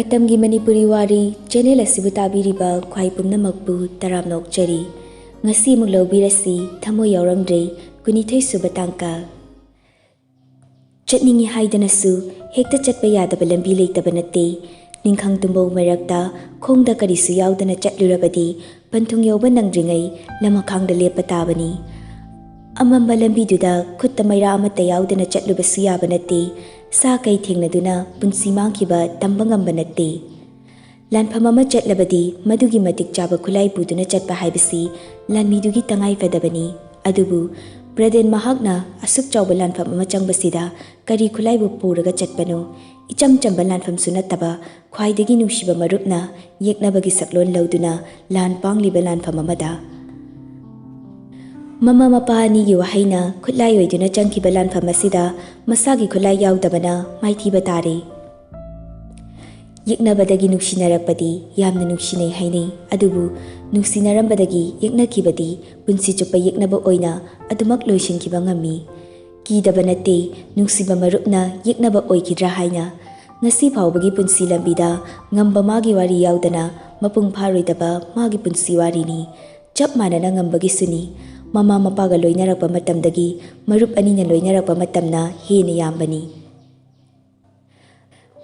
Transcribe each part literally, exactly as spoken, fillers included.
ꯃꯇꯝꯒꯤ ꯃꯅꯤꯄꯨꯔꯤ ꯋꯥꯔꯤ ꯆꯦꯅꯦꯜ ꯑꯁꯤꯕꯨ ꯇꯥꯕꯤꯔꯤꯕ ꯈ꯭ꯋꯥꯏ ꯄꯨꯝꯅꯃꯛꯄꯨ ꯇꯔꯥꯝꯅ ꯑꯣꯛꯆꯔꯤ꯫ ꯉꯁꯤ ꯑꯃꯨꯛ ꯂꯧꯕꯤꯔꯁꯤ, ꯊꯃꯣꯏ ꯌꯥꯎꯔꯝꯗ꯭ꯔꯦ, ꯀꯨꯟꯅꯤꯊꯣꯏ ꯁꯨꯕ ꯇꯥꯡꯀꯛ꯫ ꯆꯠꯅꯤꯡꯏ ꯍꯥꯏꯗꯅꯁꯨ ꯍꯦꯛꯇ ꯆꯠꯄ ꯌꯥꯗꯕ ꯂꯝꯕꯤ ꯂꯩꯇꯕ ꯅꯠꯇꯦ꯫ ꯅꯤꯡꯈꯪ ꯇꯨꯝꯕꯧ ꯃꯔꯛꯇ ꯈꯣꯡꯗ ꯀꯔꯤꯁꯨ ꯌꯥꯎꯗꯅ ꯆꯠꯂꯨꯔꯕꯗꯤ ꯄꯟꯊꯨꯡ ꯌꯧꯕ ꯅꯪꯗ꯭ꯔꯤꯉꯩ ꯂꯃꯈꯥꯡꯗ ꯂꯦꯞꯄ ꯇꯥꯕꯅꯤ꯫ ꯑꯃꯝꯕ ꯂꯝꯕꯤꯗꯨꯗ ꯈꯨꯠꯇ ꯃꯩꯔꯥ ꯑꯃꯠꯇ ꯌꯥꯎꯗꯅ ꯆꯠꯂꯨꯕꯁꯨ ꯌꯥꯕ ꯅꯠꯇꯦ꯫ ꯁꯥ ꯀꯩ ꯊꯦꯡꯅꯗꯨꯅ ꯄꯨꯟꯁꯤ ꯃꯥꯡꯈꯤꯕ ꯇꯝꯕ ꯉꯝꯕ ꯅꯠꯇꯦ꯫ ꯂꯥꯟꯐꯝ ꯑꯃ ꯆꯠꯂꯕꯗꯤ ꯃꯗꯨꯒꯤ ꯃꯇꯤꯛ ꯆꯥꯕ ꯈꯨꯠꯂꯥꯏ ꯄꯨꯗꯨꯅ ꯆꯠꯄ ꯍꯥꯏꯕꯁꯤ ꯂꯥꯟꯃꯤꯗꯨꯒꯤ ꯇꯉꯥꯏ ꯐꯗꯕꯅꯤ꯫ ꯑꯗꯨꯕꯨ ꯕ꯭ꯔꯦꯗꯦꯟ ꯃꯍꯥꯛꯅ ꯑꯁꯨꯛ ꯆꯥꯎꯕ ꯂꯥꯟꯐꯝ ꯑꯃ ꯆꯪꯕꯁꯤꯗ ꯀꯔꯤ ꯈꯨꯠꯂꯥꯏꯕꯨ ꯄꯨꯔꯒ ꯆꯠꯄꯅꯣ? ꯏꯆꯝ ꯆꯝꯕ ꯂꯥꯟꯐꯝꯁꯨ ꯅꯠꯇꯕ, ꯈ꯭ꯋꯥꯏꯗꯒꯤ ꯅꯨꯡꯁꯤꯕ ꯃꯔꯨꯞꯅ ꯌꯦꯛꯅꯕꯒꯤ ꯁꯛꯂꯣꯟ ꯂꯧꯗꯨꯅ ꯂꯥꯟ ꯄꯥꯡꯂꯤꯕ ꯂꯥꯟꯐꯝ ꯑꯃꯗ꯫ ꯃꯃꯥ ꯃꯄꯥ ꯑꯅꯤꯒꯤ ꯋꯥꯍꯩꯅ ꯈꯨꯠꯂꯥꯏ ꯑꯣꯏꯗꯨꯅ ꯆꯪꯈꯤꯕ ꯂꯥꯟꯐꯝ ꯑꯁꯤꯗ ꯃꯁꯥꯒꯤ ꯈꯨꯠꯂꯥꯏ ꯌꯥꯎꯗꯕꯅ ꯃꯥꯏꯊꯤꯕ ꯇꯥꯔꯦ꯫ ꯌꯦꯛꯅꯕꯗꯒꯤ ꯅꯨꯡꯁꯤꯅꯔꯛꯄꯗꯤ ꯌꯥꯝꯅ ꯅꯨꯡꯁꯤꯅꯩ ꯍꯥꯏꯅꯩ, ꯑꯗꯨꯕꯨ ꯅꯨꯡꯁꯤꯅꯔꯝꯕꯗꯒꯤ ꯌꯦꯛꯅꯈꯤꯕꯗꯤ ꯄꯨꯟꯁꯤ ꯆꯨꯞꯄ ꯌꯦꯛꯅꯕ ꯑꯣꯏꯅ ꯑꯗꯨꯃꯛ ꯂꯣꯏꯁꯤꯟꯈꯤꯕ ꯉꯝꯃꯤ꯫ ꯀꯤꯗꯕ ꯅꯠꯇꯦ, ꯅꯨꯡꯁꯤꯕ ꯃꯔꯨꯞꯅ ꯌꯦꯛꯅꯕ ꯑꯣꯏꯈꯤꯗ꯭ꯔꯥ ꯍꯥꯏꯅ꯫ ꯉꯁꯤ ꯐꯥꯎꯕꯒꯤ ꯄꯨꯟꯁꯤ ꯂꯝꯕꯤꯗ ꯉꯝꯕ ꯃꯥꯒꯤ ꯋꯥꯔꯤ ꯌꯥꯎꯗꯅ ꯃꯄꯨꯡ ꯐꯥꯔꯣꯏꯗꯕ ꯃꯥꯒꯤ ꯄꯨꯟꯁꯤ ꯋꯥꯔꯤꯅꯤ꯫ ꯆꯞ ꯃꯥꯟꯅꯅ ꯉꯝꯕꯒꯤꯁꯨꯅꯤ꯫ ꯃꯃꯥ ꯃꯄꯥꯒ ꯂꯣꯏꯅꯔꯛꯄ ꯃꯇꯝꯗꯒꯤ ꯃꯔꯨꯞ ꯑꯅꯤꯅ ꯂꯣꯏꯅꯔꯛꯄ ꯃꯇꯝꯅ ꯍꯦꯟꯅ ꯌꯥꯝꯕꯅꯤ꯫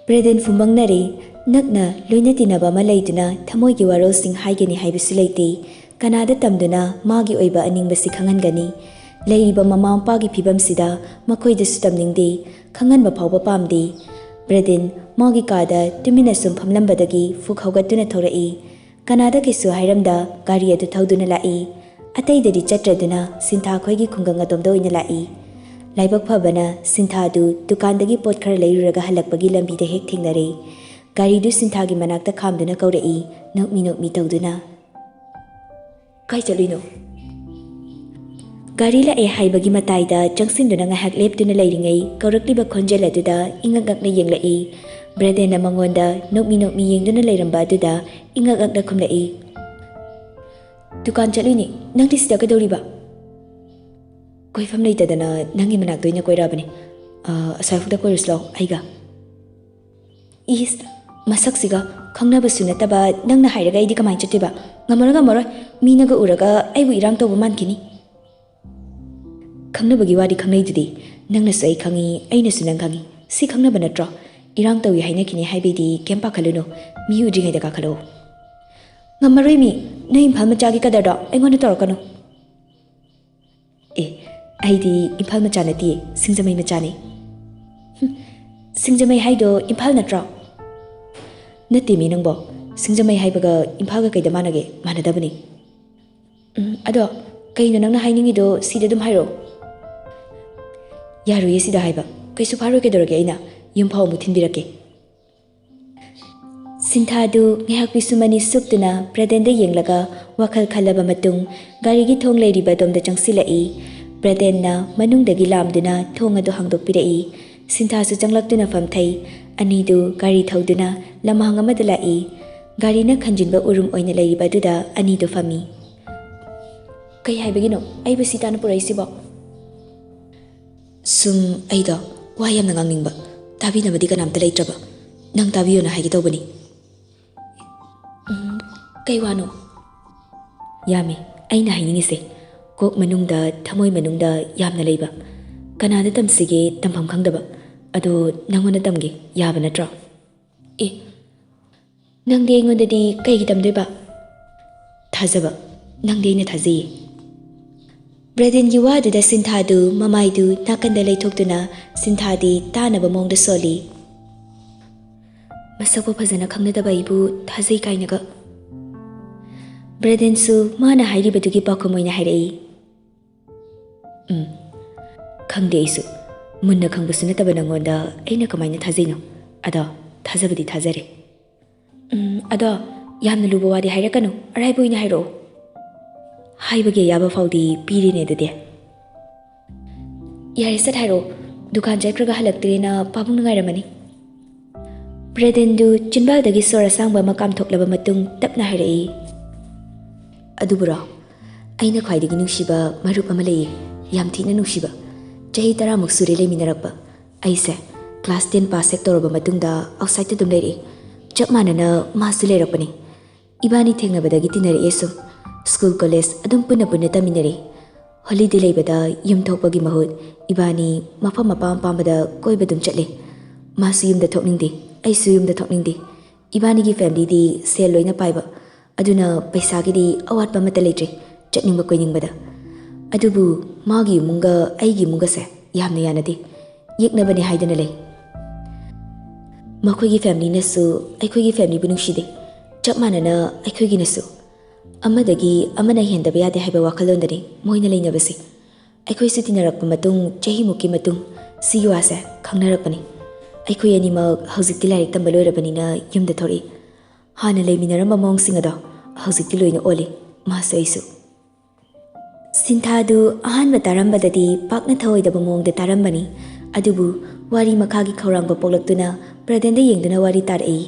ꯕ꯭ꯔꯦꯗꯦꯟ ꯐꯨꯝꯕꯪꯅꯔꯦ꯫ ꯅꯛꯅ ꯂꯣꯏꯅ ꯇꯤꯟꯅꯕ ꯑꯃ ꯂꯩꯗꯨꯅ ꯊꯃꯣꯏꯒꯤ ꯋꯥꯔꯣꯜꯁꯤꯡ ꯍꯥꯏꯒꯅꯤ ꯍꯥꯏꯕꯁꯨ ꯂꯩꯇꯦ꯫ ꯀꯅꯥꯗ ꯇꯝꯗꯨꯅ ꯃꯥꯒꯤ ꯑꯣꯏꯕ ꯑꯅꯤꯡꯕꯁꯤ ꯈꯪꯍꯟꯒꯅꯤ? ꯂꯩꯔꯤꯕ ꯃꯃꯥ ꯃꯄꯥꯒꯤ ꯐꯤꯕꯝꯁꯤꯗ ꯃꯈꯣꯏꯗꯁꯨ ꯇꯝꯅꯤꯡꯗꯦ, ꯈꯪꯍꯟꯕ ꯐꯥꯎꯕ ꯄꯥꯝꯗꯦ꯫ ꯕ꯭ꯔꯦꯗꯦꯟ ꯃꯥꯒꯤ ꯀꯥꯗ ꯇꯨꯃꯤꯟꯅ ꯁꯨꯝ ꯐꯝꯂꯝꯕꯗꯒꯤ ꯐꯨꯛ ꯍꯧꯒꯠꯇꯨꯅ ꯊꯣꯔꯛꯏ꯫ ꯀꯅꯥꯗ ꯀꯩꯁꯨ ꯍꯥꯏꯔꯝꯗ ꯒꯥꯔꯤ ꯑꯗꯨ ꯊꯧꯗꯨꯅ ꯂꯥꯛꯏ꯫ ꯑꯇꯩꯗꯗꯤ ꯆꯠꯇ꯭ꯔꯗꯨꯅ ꯁꯤꯟꯊꯥ ꯈꯣꯏꯒꯤ ꯈꯨꯡꯒꯪ ꯑꯗꯣꯝꯗ ꯑꯣꯏꯅ ꯂꯥꯛꯏ꯫ ꯂꯥꯏꯕꯛ ꯐꯕꯅ ꯁꯤꯟꯊꯥꯗꯨ ꯗꯨꯀꯥꯟꯗꯒꯤ ꯄꯣꯠ ꯈꯔ ꯂꯩꯔꯨꯔꯒ ꯍꯜꯂꯛꯄꯒꯤ ꯂꯝꯕꯤꯗ ꯍꯦꯛ ꯊꯦꯡꯅꯔꯦ꯫ ꯒꯥꯔꯤꯗꯨ ꯁꯤꯟꯊꯥꯒꯤ ꯃꯅꯥꯛꯇ ꯈꯥꯝꯗꯨꯅ ꯀꯧꯔꯛꯏ, ꯅꯣꯛꯃꯤ ꯅꯣꯛꯃꯤ ꯇꯧꯗꯨꯅ꯫ "ꯀꯥꯏ ꯆꯠꯂꯨꯏꯅꯣ?" ꯒꯥꯔꯤ ꯂꯥꯛꯑꯦ ꯍꯥꯏꯕꯒꯤ ꯃꯇꯥꯏꯗ ꯆꯪꯁꯤꯟꯗꯨꯅ ꯉꯥꯏꯍꯥꯛ ꯂꯦꯞꯇꯨꯅ ꯂꯩꯔꯤꯉꯩ ꯀꯧꯔꯛꯂꯤꯕ ꯈꯣꯟꯖꯦꯜ ꯑꯗꯨꯗ ꯏꯉꯛ ꯉꯛꯅ ꯌꯦꯡꯂꯛꯏ꯫ ꯕ꯭ꯔꯦꯗꯦꯟꯅ ꯃꯉꯣꯟꯗ ꯅꯣꯛꯃꯤ ꯅꯣꯛꯃꯤ ꯌꯦꯡꯗꯨꯅ ꯂꯩꯔꯝꯕ ꯑꯗꯨꯗ ꯏꯉꯛ ꯉꯛꯅ ꯈꯨꯝꯂꯛꯏ, "ꯗꯨꯀꯥꯟ ꯆꯠꯂꯨꯏꯅꯦ, ꯅꯪꯗꯤ ꯁꯤꯗ ꯀꯩꯗꯧꯔꯤꯕ?" "ꯀꯣꯏꯐꯝ ꯂꯩꯇꯗꯅ ꯅꯪꯒꯤ ꯃꯅꯥꯛꯇ ꯑꯣꯏꯅ ꯀꯣꯏꯔꯛꯑꯕꯅꯦ꯫ ꯑ, ꯑꯁ꯭ꯋꯥꯏꯐꯥꯎꯗ ꯀꯣꯏꯔꯨꯁꯤ ꯂꯥꯛꯑꯣ ꯑꯩꯒ꯫" "ꯏꯁ, ꯃꯁꯛꯁꯤꯒ ꯈꯪꯅꯕꯁꯨ ꯅꯠꯇꯕ ꯅꯪꯅ ꯍꯥꯏꯔꯒ ꯑꯩꯗꯤ ꯀꯃꯥꯏꯅ ꯆꯠꯇꯣꯏꯕ? ꯉꯝꯃꯔꯣꯏ, ꯉꯝꯃꯔꯣꯏ꯫ ꯃꯤꯅꯒ ꯎꯔꯒ ꯑꯩꯕꯨ ꯏꯔꯥꯡ ꯇꯧꯕ ꯃꯥꯟꯈꯤꯅꯤ꯫ ꯈꯪꯅꯕꯒꯤ ꯋꯥꯗꯤ ꯈꯪꯅꯩꯗꯨꯗꯤ꯫ ꯅꯪꯅꯁꯨ ꯑꯩ ꯈꯪꯉꯤ, ꯑꯩꯅꯁꯨ ꯅꯪ ꯈꯪꯉꯤ꯫ ꯁꯤ ꯈꯪꯅꯕ ꯅꯠꯇ꯭ꯔꯣ? ꯏꯔꯥꯡ ꯇꯧꯏ ꯍꯥꯏꯅꯈꯤꯅꯤ ꯍꯥꯏꯕꯩꯗꯤ ꯀꯩꯝ ꯄꯥꯈꯠꯂꯨꯅꯨ꯫ ꯃꯤ ꯎꯗ꯭ꯔꯤꯉꯩꯗ ꯀꯥꯈꯠꯂꯛꯑꯣ꯫ ꯉꯝꯃꯔꯣꯏ ꯃꯤ꯫ ꯅꯣꯏ ꯏꯝꯐꯥꯜ ꯃꯆꯥꯒꯤ ꯀꯗꯔꯗꯣ ꯑꯩꯉꯣꯟꯗ ꯇꯧꯔꯛꯀꯅꯨ꯫ ꯑꯦ, ꯑꯩꯗꯤ ꯏꯝꯐꯥꯜ ꯃꯆꯥ ꯅꯠꯇꯤꯌꯦ, ꯁꯤꯡꯖꯃꯩ ꯃꯆꯥꯅꯦ꯫ ꯍꯨꯝ, ꯁꯤꯡꯖꯃꯩ ꯍꯥꯏꯗꯣ ꯏꯝꯐꯥꯜ ꯅꯠꯇ꯭ꯔꯣ? ꯅꯠꯇꯦꯃꯤ ꯅꯪꯕꯣ, ꯁꯤꯡꯖꯃꯩ ꯍꯥꯏꯕꯒ ꯏꯝꯐꯥꯜꯒ ꯀꯩꯗ ꯃꯥꯟꯅꯒꯦ? ꯃꯥꯟꯅꯗꯕꯅꯤ꯫ ꯎꯝ, ꯑꯗꯣ ꯀꯩꯅꯣ ꯅꯪꯅ ꯍꯥꯏꯅꯤꯡꯉꯤꯗꯣ? ꯁꯤꯗ ꯑꯗꯨꯝ ꯍꯥꯏꯔꯛꯑꯣ꯫ ꯌꯥꯔꯣꯏꯌꯦ ꯁꯤꯗ ꯍꯥꯏꯕ꯫ ꯀꯩꯁꯨ ꯐꯥꯔꯣꯏ, ꯀꯩꯗꯧꯔꯒꯦ? ꯑꯩꯅ ꯌꯨꯝ ꯐꯥꯎ ꯑꯃꯨꯛ ꯊꯤꯟꯕꯤꯔꯛꯀꯦ꯫ ꯁꯤꯟꯊꯥꯗꯨ ꯉꯥꯏꯍꯥꯛ ꯄꯤꯁꯨꯝ ꯑꯅꯤ ꯁꯨꯞꯇꯨꯅ ꯕ꯭ꯔꯦꯗꯦꯟꯗ ꯌꯦꯡꯂꯒ ꯋꯥꯈꯜ ꯈꯜꯂꯕ ꯃꯇꯨꯡ ꯒꯥꯔꯤꯒꯤ ꯊꯣꯡ ꯂꯩꯔꯤꯕ ꯑꯗꯣꯝꯗ ꯆꯪꯁꯤꯜꯂꯛꯏ꯫ ꯕ꯭ꯔꯦꯗꯦꯟꯅ ꯃꯅꯨꯡꯗꯒꯤ ꯂꯥꯝꯗꯨꯅ ꯊꯣꯡ ꯑꯗꯨ ꯍꯥꯡꯗꯣꯛꯄꯤꯔꯛꯏ꯫ ꯁꯤꯟꯊꯥꯁꯨ ꯆꯪꯂꯛꯇꯨꯅ ꯐꯝꯊꯩ꯫ ꯑꯅꯤꯗꯨ ꯒꯥꯔꯤ ꯊꯧꯗꯨꯅ ꯂꯝꯍꯥꯡ ꯑꯃꯗ ꯂꯥꯛꯏ꯫ ꯒꯥꯔꯤꯅ ꯈꯟꯖꯤꯟꯕ ꯎꯔꯨꯝ ꯑꯣꯏꯅ ꯂꯩꯔꯤꯕ ꯑꯗꯨꯗ ꯑꯅꯤꯗꯨ ꯐꯝꯃꯤ꯫ ꯀꯩ ꯍꯥꯏꯕꯒꯤꯅꯣ ꯑꯩꯕꯨ ꯁꯤ ꯇꯥꯟꯅ ꯄꯨꯔꯛꯏꯁꯤꯕꯣ? ꯁꯨꯝ ꯑꯩꯗꯣ ꯋꯥ ꯌꯥꯝꯅ ꯉꯥꯡꯅꯤꯡꯕ, ꯇꯥꯕꯤꯅꯕꯗꯤ ꯀꯅꯥꯝꯇ ꯂꯩꯇ꯭ꯔꯕ꯫ ꯅꯪ ꯇꯥꯕꯤꯌꯣꯅ ꯍꯥꯏꯒꯦ ꯇꯧꯕꯅꯤ꯫ ꯎꯝ, ꯀꯩ ꯋꯥꯅꯣ? ꯌꯥꯝꯃꯤ ꯑꯩꯅ ꯍꯥꯏꯅꯤꯡꯉꯤꯁꯦ꯫ ꯀꯣꯛ ꯃꯅꯨꯡꯗ, ꯊꯃꯣꯏ ꯃꯅꯨꯡꯗ ꯌꯥꯝꯅ ꯂꯩꯕ꯫ ꯀꯅꯥꯗ ꯇꯝꯁꯤꯒꯦ ꯇꯝꯐꯝ ꯈꯪꯗꯕ꯫ ꯑꯗꯣ ꯅꯪꯉꯣꯟꯗ ꯇꯝꯒꯦ, ꯌꯥꯕ ꯅꯠꯇ꯭ꯔꯣ? ꯑꯦ, ꯅꯪꯗꯤ ꯑꯩꯉꯣꯟꯗꯗꯤ ꯀꯩꯒꯤ ꯇꯝꯗꯣꯏꯕ? ꯊꯥꯖꯕ꯫ ꯅꯪꯗꯤ ꯑꯩꯅ ꯊꯥꯖꯩꯌꯦ꯫ ꯕ꯭ꯔꯦꯗꯦꯟꯒꯤ ꯋꯥꯗꯨꯗ ꯁꯤꯟꯊꯥꯗꯨ ꯃꯃꯥꯏꯗꯨ ꯅꯥꯀꯟꯗ ꯂꯩꯊꯣꯛꯇꯨꯅ ꯁꯤꯟꯊꯥꯗꯤ ꯇꯥꯅꯕ ꯃꯑꯣꯡꯗ ꯁꯣꯜꯂꯤ꯫ ꯃꯁꯛꯄꯨ ꯐꯖꯅ ꯈꯪꯅꯗꯕ ꯑꯩꯕꯨ ꯊꯥꯖꯩ ꯀꯥꯏꯅꯒ꯫ ꯕ꯭ꯔꯦꯗꯦꯟꯁꯨ ꯃꯥꯅ ꯍꯥꯏꯔꯤꯕꯗꯨꯒꯤ ꯄꯥꯎꯈꯨꯝ ꯑꯣꯏꯅ ꯍꯥꯏꯔꯛꯏ꯫ ꯎꯝ, ꯈꯪꯗꯦ ꯑꯩꯁꯨ꯫ ꯃꯨꯟꯅ ꯈꯪꯕꯁꯨ ꯅꯠꯇꯕ ꯅꯪꯉꯣꯟꯗ ꯑꯩꯅ ꯀꯃꯥꯏꯅ ꯊꯥꯖꯩꯅꯣ? ꯑꯗꯣ ꯊꯥꯖꯕꯗꯤ ꯊꯥꯖꯔꯦ꯫ ꯎꯝ, ꯑꯗꯣ ꯌꯥꯝꯅ ꯂꯨꯕ ꯋꯥꯗꯤ ꯍꯥꯏꯔꯛꯀꯅꯨ, ꯑꯔꯥꯏꯕ ꯑꯣꯏꯅ ꯍꯥꯏꯔꯛꯑꯣ꯫ ꯍꯥꯏꯕꯒꯤ ꯑꯌꯥꯕ ꯐꯥꯎꯗꯤ ꯄꯤꯔꯤꯅꯦ ꯑꯗꯨꯗꯤ꯫ ꯌꯥꯔꯦ, ꯁꯠ ꯍꯥꯏꯔꯛꯑꯣ꯫ ꯗꯨꯀꯥꯟ ꯆꯠꯈ꯭ꯔꯒ ꯍꯜꯂꯛꯇ꯭ꯔꯦꯅ ꯄꯥꯕꯨꯡꯅ ꯉꯥꯏꯔꯝꯃꯅꯤ꯫ ꯕ꯭ꯔꯦꯗꯦꯟꯗꯨ ꯆꯤꯟꯕꯥꯜꯗꯒꯤ ꯁꯣꯔ ꯑꯁꯥꯡꯕ ꯑꯃ ꯀꯥꯝꯊꯣꯛꯂꯕ ꯃꯇꯨꯡ ꯇꯞꯅ ꯍꯥꯏꯔꯛꯏ꯫ ꯑꯗꯨꯕꯨꯔꯣ? ꯑꯩꯅ ꯈ꯭ꯋꯥꯏꯗꯒꯤ ꯅꯨꯡꯁꯤꯕ ꯃꯔꯨꯞ ꯑꯃ ꯂꯩꯌꯦ, ꯌꯥꯝ ꯊꯤꯅ ꯅꯨꯡꯁꯤꯕ꯫ ꯆꯍꯤ ꯇꯔꯥꯃꯨꯛ ꯁꯨꯔꯦ ꯂꯩꯃꯤꯟꯅꯔꯛꯄ꯫ ꯑꯩꯁꯦ class ten pass ꯍꯦꯛ ꯇꯧꯔꯕ ꯃꯇꯨꯡꯗ outsideꯇ ꯑꯗꯨꯝ ꯂꯩꯔꯛꯑꯦ꯫ ꯆꯞ ꯃꯥꯟꯅꯅ ꯃꯥꯁꯨ ꯂꯩꯔꯛꯄꯅꯤ꯫ ꯏꯕꯥꯅꯤ ꯊꯦꯡꯅꯕꯗꯒꯤ ꯇꯤꯟꯅꯔꯛꯑꯦ ꯁꯨꯝ꯫ ꯁ꯭ꯀꯨꯜ ꯀꯣꯂꯦꯖ ꯑꯗꯨꯝ ꯄꯨꯟꯅ ꯄꯨꯟꯅ ꯇꯝꯃꯤꯟꯅꯔꯛꯏ꯫ ꯍꯣꯂꯤꯗꯦ ꯂꯩꯕꯗ ꯌꯨꯝ ꯊꯣꯛꯄꯒꯤ ꯃꯍꯨꯠ ꯏꯕꯥꯅꯤ ꯃꯐꯝ ꯑꯄꯥꯝ ꯑꯄꯥꯝꯕꯗ ꯀꯣꯏꯕ ꯑꯗꯨꯝ ꯆꯠꯂꯤ꯫ ꯃꯥꯁꯨ ꯌꯨꯝꯗ ꯊꯣꯛꯅꯤꯡꯗꯦ, ꯑꯩꯁꯨ ꯌꯨꯝꯗ ꯊꯣꯛꯅꯤꯡꯗꯦ꯫ ꯏꯕꯥꯅꯤꯒꯤ ꯐꯦꯃꯤꯂꯤꯗꯤ ꯁꯦꯜ ꯂꯣꯏꯅ ꯄꯥꯏꯕ, ꯑꯗꯨꯅ ꯄꯩꯁꯥꯒꯤꯗꯤ ꯑꯋꯥꯠꯄ ꯑꯃꯠꯇ ꯂꯩꯇ꯭ꯔꯦ ꯆꯠꯅꯤꯡꯕ ꯀꯣꯏꯅꯤꯡꯕꯗ꯫ ꯑꯗꯨꯕꯨ ꯃꯥꯒꯤ ꯏꯃꯨꯡꯒ ꯑꯩꯒꯤ ꯏꯃꯨꯡꯒꯁꯦ ꯌꯥꯝꯅ ꯌꯥꯅꯗꯦ, ꯌꯦꯛꯅꯕꯅꯦ ꯍꯥꯏꯗꯨꯅ ꯂꯩ꯫ ꯃꯈꯣꯏꯒꯤ ꯐꯦꯃꯤꯂꯤꯅꯁꯨ ꯑꯩꯈꯣꯏꯒꯤ ꯐꯦꯃꯤꯂꯤꯕꯨ ꯅꯨꯡꯁꯤꯗꯦ, ꯆꯞ ꯃꯥꯟꯅꯅ ꯑꯩꯈꯣꯏꯒꯤꯅꯁꯨ꯫ ꯑꯃꯗꯒꯤ ꯑꯃꯅ ꯍꯦꯟꯗꯕ ꯌꯥꯗꯦ ꯍꯥꯏꯕ ꯋꯥꯈꯜꯂꯣꯟꯗꯅꯤ ꯃꯣꯏꯅ ꯂꯩꯅꯕꯁꯦ꯫ ꯑꯩꯈꯣꯏꯁꯨ ꯇꯤꯟꯅꯔꯛꯄ ꯃꯇꯨꯡ ꯆꯍꯤꯃꯨꯛꯀꯤ ꯃꯇꯨꯡ ꯁꯤꯒꯤ ꯋꯥꯁꯦ ꯈꯪꯅꯔꯛꯄꯅꯤ꯫ ꯑꯩꯈꯣꯏ ꯑꯅꯤꯃꯛ ꯍꯧꯖꯤꯛꯇꯤ ꯂꯥꯏꯔꯤꯛ ꯇꯝꯕ ꯂꯣꯏꯔꯕꯅꯤꯅ ꯌꯨꯝꯗ ꯊꯣꯔꯛꯏ꯫ ꯍꯥꯟꯅ ꯂꯩꯃꯤꯟꯅꯔꯝꯕ ꯃꯑꯣꯡꯁꯤꯡ ꯑꯗꯣ ꯍꯧꯖꯤꯛꯇꯤ ꯂꯣꯏꯅ ꯑꯣꯜꯂꯤ, ꯃꯥꯁꯨ ꯑꯩꯁꯨ꯫ ꯁꯤꯟꯊꯥꯗꯨ ꯑꯍꯥꯟꯕ ꯇꯥꯔꯝꯕꯗꯗꯤ ꯄꯥꯛꯅ ꯊꯧꯑꯣꯏꯗꯕ ꯃꯑꯣꯡꯗ ꯇꯥꯔꯝꯕꯅꯤ꯫ ꯑꯗꯨꯕꯨ ꯋꯥꯔꯤ ꯃꯈꯥꯒꯤ ꯈꯧꯔꯥꯡꯕ ꯄꯣꯛꯂꯛꯇꯨꯅ ꯄ꯭ꯔꯗꯦꯟꯗ ꯌꯦꯡꯗꯨꯅ ꯋꯥꯔꯤ ꯇꯥꯔꯛꯏ꯫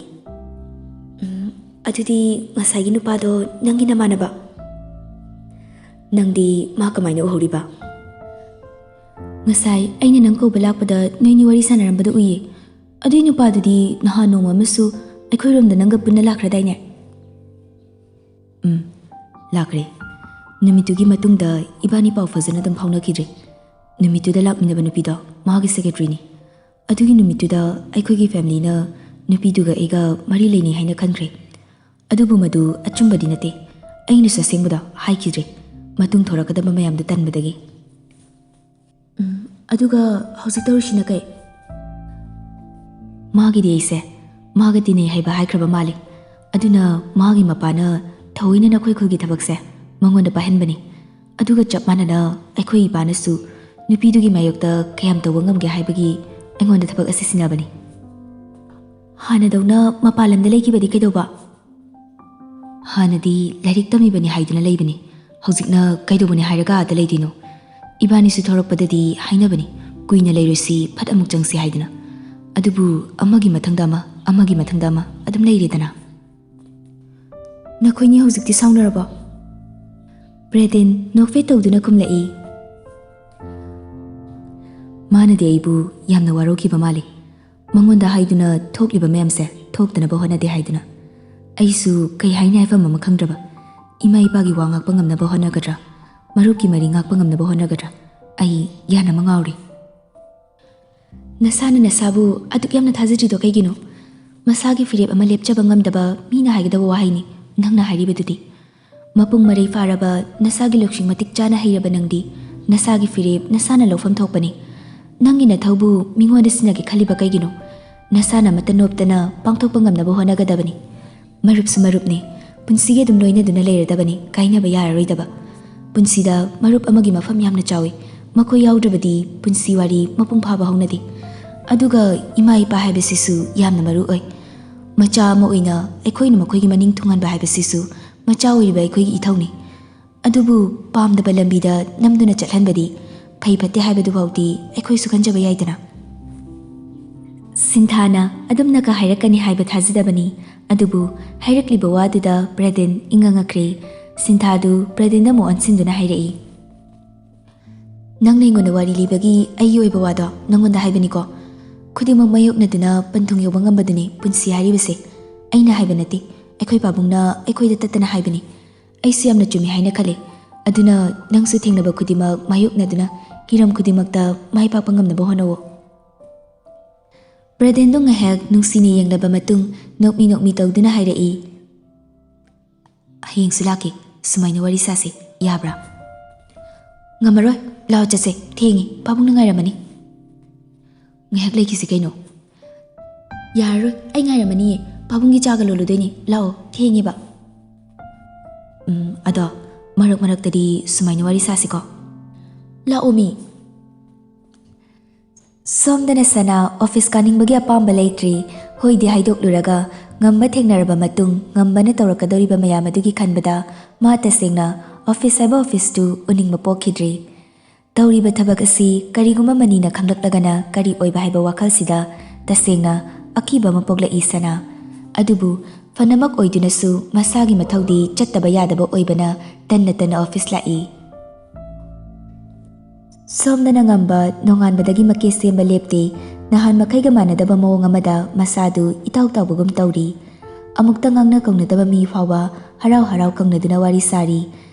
"ꯎꯝ, ꯑꯗꯨꯗꯤ ꯉꯁꯥꯏꯒꯤ ꯅꯨꯄꯥꯗꯣ ꯅꯪꯒꯤ ꯅꯃꯥꯟꯅꯕ? ꯅꯪꯗꯤ ꯃꯥ ꯀꯃꯥꯏꯅ ꯎꯍꯧꯔꯤꯕ?" "ꯉꯁꯥꯏ ꯑꯩꯅ ꯅꯪ ꯀꯧꯕ ꯂꯥꯛꯄꯗ ꯅꯣꯏꯅꯤ ꯋꯥꯔꯤ ꯁꯥꯟꯅꯔꯝꯕꯗꯣ ꯎꯏꯌꯦ꯫ ꯑꯗꯨꯏ ꯅꯨꯄꯥꯗꯨꯗꯤ ꯅꯍꯥꯟ ꯅꯣꯡꯃ ꯑꯃꯁꯨ ꯑꯩꯈꯣꯏꯔꯣꯝꯗ ꯅꯪꯒ ꯄꯨꯟꯅ ꯂꯥꯛꯈ꯭ꯔꯗꯥꯏꯅꯦ?" "ꯎꯝ, ꯂꯥꯛꯈ꯭ꯔꯦ꯫ ꯅꯨꯃꯤꯠꯇꯨꯒꯤ ꯃꯇꯨꯡꯗ ꯏꯕꯥꯅꯤ ꯄꯥꯎ ꯐꯖꯅ ꯑꯗꯨꯝ ꯐꯥꯎꯅꯈꯤꯗ꯭ꯔꯦ꯫ ꯅꯨꯃꯤꯠꯇꯨꯗ ꯂꯥꯛꯃꯤꯟꯅꯕ ꯅꯨꯄꯤꯗꯣ ꯃꯥꯒꯤ ꯁꯦꯀ꯭ꯔꯦꯇꯔꯤꯅꯤ꯫ ꯑꯗꯨꯒꯤ ꯅꯨꯃꯤꯠꯇꯨꯗ ꯑꯩꯈꯣꯏꯒꯤ ꯐꯦꯃꯤꯂꯤꯅ ꯅꯨꯄꯤꯗꯨꯒ ꯑꯩꯒ ꯃꯔꯤ ꯂꯩꯅꯩ ꯍꯥꯏꯅ ꯈꯟꯈ꯭ꯔꯦ꯫ ꯑꯗꯨꯕꯨ ꯃꯗꯨ ꯑꯆꯨꯝꯕꯗꯤ ꯅꯠꯇꯦ꯫ ꯑꯩꯅꯁꯨ ꯑꯁꯦꯡꯕꯗꯣ ꯍꯥꯏꯈꯤꯗ꯭ꯔꯦ, ꯃꯇꯨꯡ ꯊꯣꯔꯛꯀꯗꯕ ꯃꯌꯥꯝꯗꯨ ꯇꯟꯕꯗꯒꯤ꯫" "ꯎꯝ, ꯑꯗꯨꯒ ꯍꯧꯖꯤꯛ ꯇꯧꯔꯤꯁꯤꯅ ꯀꯩ?" "ꯃꯥꯒꯤꯗꯤ ꯑꯩꯁꯦ ꯃꯥꯒ ꯇꯤꯟꯅꯩ ꯍꯥꯏꯕ ꯍꯥꯏꯈ꯭ꯔꯕ ꯃꯥꯜꯂꯤ꯫ ꯑꯗꯨꯅ ꯃꯥꯒꯤ ꯃꯄꯥꯅ ꯊꯑꯣꯏꯅ ꯅꯈꯣꯏ ꯈꯨꯜꯒꯤ ꯊꯕꯛꯁꯦ ꯃꯉꯣꯟꯗ ꯄꯥꯏꯍꯟꯕꯅꯤ꯫ ꯑꯗꯨꯒ ꯆꯞ ꯃꯥꯟꯅꯅ ꯑꯩꯈꯣꯏ ꯏꯄꯥꯅꯁꯨ ꯅꯨꯄꯤꯗꯨꯒꯤ ꯃꯥꯌꯣꯛꯇ ꯀꯌꯥꯝ ꯇꯧꯕ ꯉꯝꯒꯦ ꯍꯥꯏꯕꯒꯤ ꯑꯩꯉꯣꯟꯗ ꯊꯕꯛ ꯑꯁꯤ ꯁꯤꯟꯅꯕꯅꯤ꯫" "ꯍꯥꯟꯅꯗꯧꯅ ꯃꯄꯥꯟ ꯂꯝꯗ ꯂꯩꯈꯤꯕꯗꯤ ꯀꯩꯗꯧꯕ?" "ꯍꯥꯟꯅꯗꯤ ꯂꯥꯏꯔꯤꯛ ꯇꯝꯃꯤꯕꯅꯤ ꯍꯥꯏꯗꯨꯅ ꯂꯩꯕꯅꯤ꯫ ꯍꯧꯖꯤꯛꯅ ꯀꯩꯗꯧꯕꯅꯤ ꯍꯥꯏꯔꯒ ꯑꯥꯗ ꯂꯩꯗꯣꯏꯅꯣ? ꯏꯕꯥꯅꯤꯁꯨ ꯊꯣꯔꯛꯄꯗꯗꯤ ꯍꯥꯏꯅꯕꯅꯤ, ꯀꯨꯏꯅ ꯂꯩꯔꯨꯁꯤ, ꯐꯠ ꯑꯃꯨꯛ ꯆꯪꯁꯤ ꯍꯥꯏꯗꯅ꯫ ꯑꯗꯨꯕꯨ ꯑꯃꯒꯤ ꯃꯊꯪꯗ ꯑꯃ, ꯑꯃꯒꯤ ꯃꯊꯪꯗ ꯑꯃ ꯑꯗꯨꯝ ꯂꯩꯔꯦꯗꯅ꯫" "ꯅꯈꯣꯏꯅꯤ ꯍꯧꯖꯤꯛꯇꯤ ꯁꯥꯎꯅꯔꯕꯣ?" ꯄ꯭ꯔꯦꯗꯦꯟ ꯅꯣꯛꯐꯦꯠ ꯇꯧꯗꯨꯅ ꯈꯨꯝꯂꯛꯏ꯫ ꯃꯥꯅꯗꯤ ꯑꯩꯕꯨ ꯌꯥꯝꯅ ꯋꯥꯔꯧꯈꯤꯕ ꯃꯥꯜꯂꯤ꯫ ꯃꯉꯣꯟꯗ ꯍꯥꯏꯗꯨꯅ ꯊꯣꯛꯂꯤꯕ ꯃꯌꯥꯝꯁꯦ ꯊꯣꯛꯇꯅꯕ ꯍꯣꯠꯅꯗꯦ ꯍꯥꯏꯗꯨꯅ꯫ ꯑꯩꯁꯨ ꯀꯩ ꯍꯥꯏꯅꯤ ꯍꯥꯏꯐꯝ ꯑꯃ ꯈꯪꯗ꯭ꯔꯕ꯫ ꯏꯃꯥ ꯏꯄꯥꯒꯤ ꯋꯥ ꯉꯥꯛꯄ ꯉꯝꯅꯕ ꯍꯣꯠꯅꯒꯗ꯭ꯔꯥ, ꯃꯔꯨꯞꯀꯤ ꯃꯔꯤ ꯉꯥꯛꯄ ꯉꯝꯅꯕ ꯍꯣꯠꯅꯒꯗ꯭ꯔꯥ, ꯑꯩ ꯒ꯭ꯌꯥꯟ ꯑꯃ ꯉꯥꯎꯔꯦ꯫ ꯅꯁꯥꯅ ꯅꯁꯥꯕꯨ ꯑꯗꯨꯛ ꯌꯥꯝꯅ ꯊꯥꯖꯗ꯭ꯔꯤꯗꯣ ꯀꯩꯒꯤꯅꯣ? ꯃꯁꯥꯒꯤ ꯐꯤꯔꯦꯞ ꯑꯃ ꯂꯦꯞꯆꯕ ꯉꯝꯗꯕ ꯃꯤꯅ ꯍꯥꯏꯒꯗꯕ ꯋꯥꯍꯩꯅꯤ ꯅꯪꯅ ꯍꯥꯏꯔꯤꯕꯗꯨꯗꯤ꯫ ꯃꯄꯨꯡ ꯃꯔꯩ ꯐꯥꯔꯕ, ꯅꯁꯥꯒꯤ ꯂꯧꯁꯤꯡ ꯃꯇꯤꯛ ꯆꯥꯅ ꯍꯩꯔꯕ ꯅꯪꯗꯤ ꯅꯁꯥꯒꯤ ꯐꯤꯔꯦꯞ ꯅꯁꯥꯅ ꯂꯧꯐꯝ ꯊꯣꯛꯄꯅꯤ꯫ ꯅꯪꯒꯤ ꯅꯊꯧꯕꯨ ꯃꯤꯉꯣꯟꯗ ꯁꯤꯟꯅꯒꯦ ꯈꯜꯂꯤꯕ ꯀꯩꯒꯤꯅꯣ? ꯅꯁꯥꯅ ꯑꯃꯠꯇ ꯅꯣꯞꯇꯅ ꯄꯥꯡꯊꯣꯛꯄ ꯉꯝꯅꯕ ꯍꯣꯠꯅꯒꯗꯕꯅꯤ꯫ ꯃꯔꯨꯞꯁꯨ ꯃꯔꯨꯞꯅꯤ, ꯄꯨꯟꯁꯤꯒꯤ ꯑꯗꯨꯝ ꯂꯣꯏꯅꯗꯨꯅ ꯂꯩꯔꯗꯕꯅꯤ, ꯀꯥꯏꯅꯕ ꯌꯥꯔꯔꯣꯏꯗꯕ꯫ ꯄꯨꯟꯁꯤꯗ ꯃꯔꯨꯞ ꯑꯃꯒꯤ ꯃꯐꯝ ꯌꯥꯝꯅ ꯆꯥꯎꯏ꯫ ꯃꯈꯣꯏ ꯌꯥꯎꯗ꯭ꯔꯕꯗꯤ ꯄꯨꯟꯁꯤ ꯋꯥꯔꯤ ꯃꯄꯨꯡ ꯐꯥꯕ ꯍꯧꯅꯗꯦ꯫ ꯑꯗꯨꯒ ꯏꯃꯥ ꯏꯄꯥ ꯍꯥꯏꯕꯁꯤꯁꯨ ꯌꯥꯝꯅ ꯃꯔꯨ ꯑꯣꯏ꯫ ꯃꯆꯥ ꯑꯃ ꯑꯣꯏꯅ ꯑꯩꯈꯣꯏꯅ ꯃꯈꯣꯏꯒꯤ ꯃꯅꯤꯡ ꯊꯨꯡꯍꯟꯕ ꯍꯥꯏꯕꯁꯤꯁꯨ ꯃꯆꯥ ꯑꯣꯏꯔꯤꯕ ꯑꯩꯈꯣꯏꯒꯤ ꯏꯊꯧꯅꯤ꯫ ꯑꯗꯨꯕꯨ ꯄꯥꯝꯗꯕ ꯂꯝꯕꯤꯗ ꯅꯝꯗꯨꯅ ꯆꯠꯍꯟꯕꯗꯤ ꯐꯩ ꯐꯠꯇꯦ ꯍꯥꯏꯕꯗꯨꯐꯥꯎꯗꯤ ꯑꯩꯈꯣꯏꯁꯨ ꯈꯟꯖꯕ ꯌꯥꯏꯗꯅ꯫ ꯁꯤꯟꯊꯥꯅ ꯑꯗꯨꯝꯅꯒ ꯍꯥꯏꯔꯛꯀꯅꯤ ꯍꯥꯏꯕ ꯊꯥꯖꯗꯕꯅꯤ꯫ ꯑꯗꯨꯕꯨ ꯍꯥꯏꯔꯛꯂꯤꯕ ꯋꯥꯗꯨꯗ ꯄ꯭ꯔꯗꯤꯟ ꯏꯪꯉꯪꯉꯛꯈ꯭ꯔꯦ꯫ ꯁꯤꯟꯊꯥꯗꯨ ꯄ꯭ꯔꯗꯤꯟꯗ ꯑꯃꯨꯛ ꯑꯣꯟꯁꯤꯟꯗꯨꯅ ꯍꯥꯏꯔꯛꯏ, "ꯅꯪꯅ ꯑꯩꯉꯣꯟꯗ ꯋꯥꯔꯤ ꯂꯤꯕꯒꯤ ꯑꯩꯒꯤ ꯑꯣꯏꯕ ꯋꯥꯗꯣ ꯅꯪꯉꯣꯟꯗ ꯍꯥꯏꯕꯅꯤꯀꯣ꯫ ꯈꯨꯗꯤꯡꯃꯛ ꯃꯥꯌꯣꯛꯅꯗꯨꯅ ꯄꯟꯊꯨꯡ ꯌꯧꯕ ꯉꯝꯕꯗꯨꯅꯤ ꯄꯨꯟꯁꯤ ꯍꯥꯏꯔꯤꯕꯁꯦ꯫ ꯑꯩꯅ ꯍꯥꯏꯕ ꯅꯠꯇꯦ, ꯑꯩꯈꯣꯏ ꯄꯥꯕꯨꯡꯅ ꯑꯩꯈꯣꯏꯗ ꯇꯠꯇꯅ ꯍꯥꯏꯕꯅꯤ꯫ ꯑꯩꯁꯨ ꯌꯥꯝꯅ ꯆꯨꯝꯃꯤ ꯍꯥꯏꯅ ꯈꯜꯂꯤ꯫ ꯑꯗꯨꯅ ꯅꯪꯁꯨ ꯊꯦꯡꯅꯕ ꯈꯨꯗꯤꯡꯃꯛ ꯃꯥꯌꯣꯛꯅꯗꯨꯅ ꯍꯤꯔꯝ ꯈꯨꯗꯤꯡꯃꯛꯇ ꯃꯥꯏ ꯄꯥꯛꯄ ꯉꯝꯅꯕ ꯍꯣꯠꯅꯧꯑꯣ꯫" ꯄ꯭ꯔꯗꯦꯟꯗꯣ ꯉꯥꯏꯍꯥꯛ ꯅꯨꯡꯁꯤꯅ ꯌꯦꯡꯂꯕ ꯃꯇꯨꯡ ꯅꯣꯛꯃꯤ ꯅꯣꯛꯃꯤ ꯇꯧꯗꯨꯅ ꯍꯥꯏꯔꯛꯏ, "ꯍꯌꯦꯡꯁꯨ ꯂꯥꯛꯀꯦ, ꯁꯨꯃꯥꯏꯅ ꯋꯥꯔꯤ ꯁꯥꯁꯦ, ꯌꯥꯕ꯭ꯔꯥ?" "ꯉꯝꯃꯔꯣꯏ, ꯂꯥꯛꯑꯣ ꯆꯠꯁꯦ, ꯊꯦꯡꯉꯤ, ꯄꯥꯕꯨꯡꯅ ꯉꯥꯏꯔꯝꯃꯅꯤ꯫" "ꯉꯥꯏꯍꯥꯛ ꯂꯩꯈꯤꯁꯤ ꯀꯩꯅꯣ꯫" "ꯌꯥꯔꯔꯣꯏ, ꯑꯩ ꯉꯥꯏꯔꯝꯃꯅꯤꯌꯦ, ꯄꯥꯕꯨꯡꯒꯤ ꯆꯥꯒ ꯂꯣꯜꯂꯨꯗꯣꯏꯅꯦ, ꯂꯥꯛꯑꯣ, ꯊꯦꯡꯉꯦꯕ꯫" "ꯎꯝ, ꯑꯗꯣ ꯃꯔꯛ ꯃꯔꯛꯇꯗꯤ ꯁꯨꯃꯥꯏꯅ ꯋꯥꯔꯤ ꯁꯥꯁꯤꯀꯣ꯫" "ꯂꯥꯛꯑꯣ ꯃꯤ꯫" ꯁꯣꯝꯗꯅ ꯁꯅꯥ ꯑꯣꯐꯤꯁ ꯀꯥꯅꯤꯡꯕꯒꯤ ꯑꯄꯥꯝꯕ ꯂꯩꯇ꯭ꯔꯤ꯫ ꯍꯣꯏꯗꯤ ꯍꯥꯏꯗꯣꯛꯂꯨꯔꯒ ꯉꯝꯕ ꯊꯦꯡꯅꯔꯕ ꯃꯇꯨꯡ ꯉꯝꯕꯅ ꯇꯧꯔꯛꯀꯗꯧꯔꯤꯕ ꯃꯌꯥꯝ ꯑꯗꯨꯒꯤ ꯈꯟꯕꯗ ꯃꯥ ꯇꯁꯦꯡꯅ ꯑꯣꯐꯤꯁ ꯍꯥꯏꯕ ꯑꯣꯐꯤꯁꯇꯨ ꯎꯅꯤꯡꯕ ꯄꯣꯛꯈꯤꯗ꯭ꯔꯤ꯫ ꯇꯧꯔꯤꯕ ꯊꯕꯛ ꯑꯁꯤ ꯀꯔꯤꯒꯨꯝꯕ ꯃꯅꯤꯅ ꯈꯪꯂꯛꯂꯒꯅ ꯀꯔꯤ ꯑꯣꯏꯕ ꯍꯥꯏꯕ ꯋꯥꯈꯜꯁꯤꯗ ꯇꯁꯦꯡꯅ ꯑꯀꯤꯕ ꯑꯃ ꯄꯣꯛꯂꯛꯏ ꯁꯅꯥ꯫ ꯑꯗꯨꯕꯨ ꯐꯅꯃꯛ ꯑꯣꯏꯗꯨꯅꯁꯨ ꯃꯁꯥꯒꯤ ꯃꯊꯧꯗꯤ ꯆꯠꯇꯕ ꯌꯥꯗꯕ ꯑꯣꯏꯕꯅ ꯇꯟꯅ ꯇꯟꯅ ꯑꯣꯐꯤꯁ ꯂꯥꯛꯏ꯫ ꯁꯣꯝꯗꯅ ꯉꯝꯕ ꯅꯣꯡꯉꯥꯟꯕꯗꯒꯤ ꯃꯀꯦ ꯁꯦꯝꯕ ꯂꯦꯞꯇꯦ꯫ ꯅꯍꯥꯟ ꯃꯈꯩꯒ ꯃꯥꯟꯅꯗꯕ ꯃꯑꯣꯡ ꯑꯃꯗ ꯃꯁꯥꯗꯨ ꯏꯇꯥꯎ ꯇꯥꯎꯕꯒꯨꯝ ꯇꯧꯔꯤ꯫ ꯑꯃꯨꯛꯇ ꯉꯥꯡꯅ ꯀꯧꯅꯗꯕ ꯃꯤ ꯐꯥꯎꯕ ꯍꯔꯥꯎ ꯍꯔꯥꯎ ꯀꯧꯅꯗꯨꯅ ꯋꯥꯔꯤ ꯁꯥꯔꯤ꯫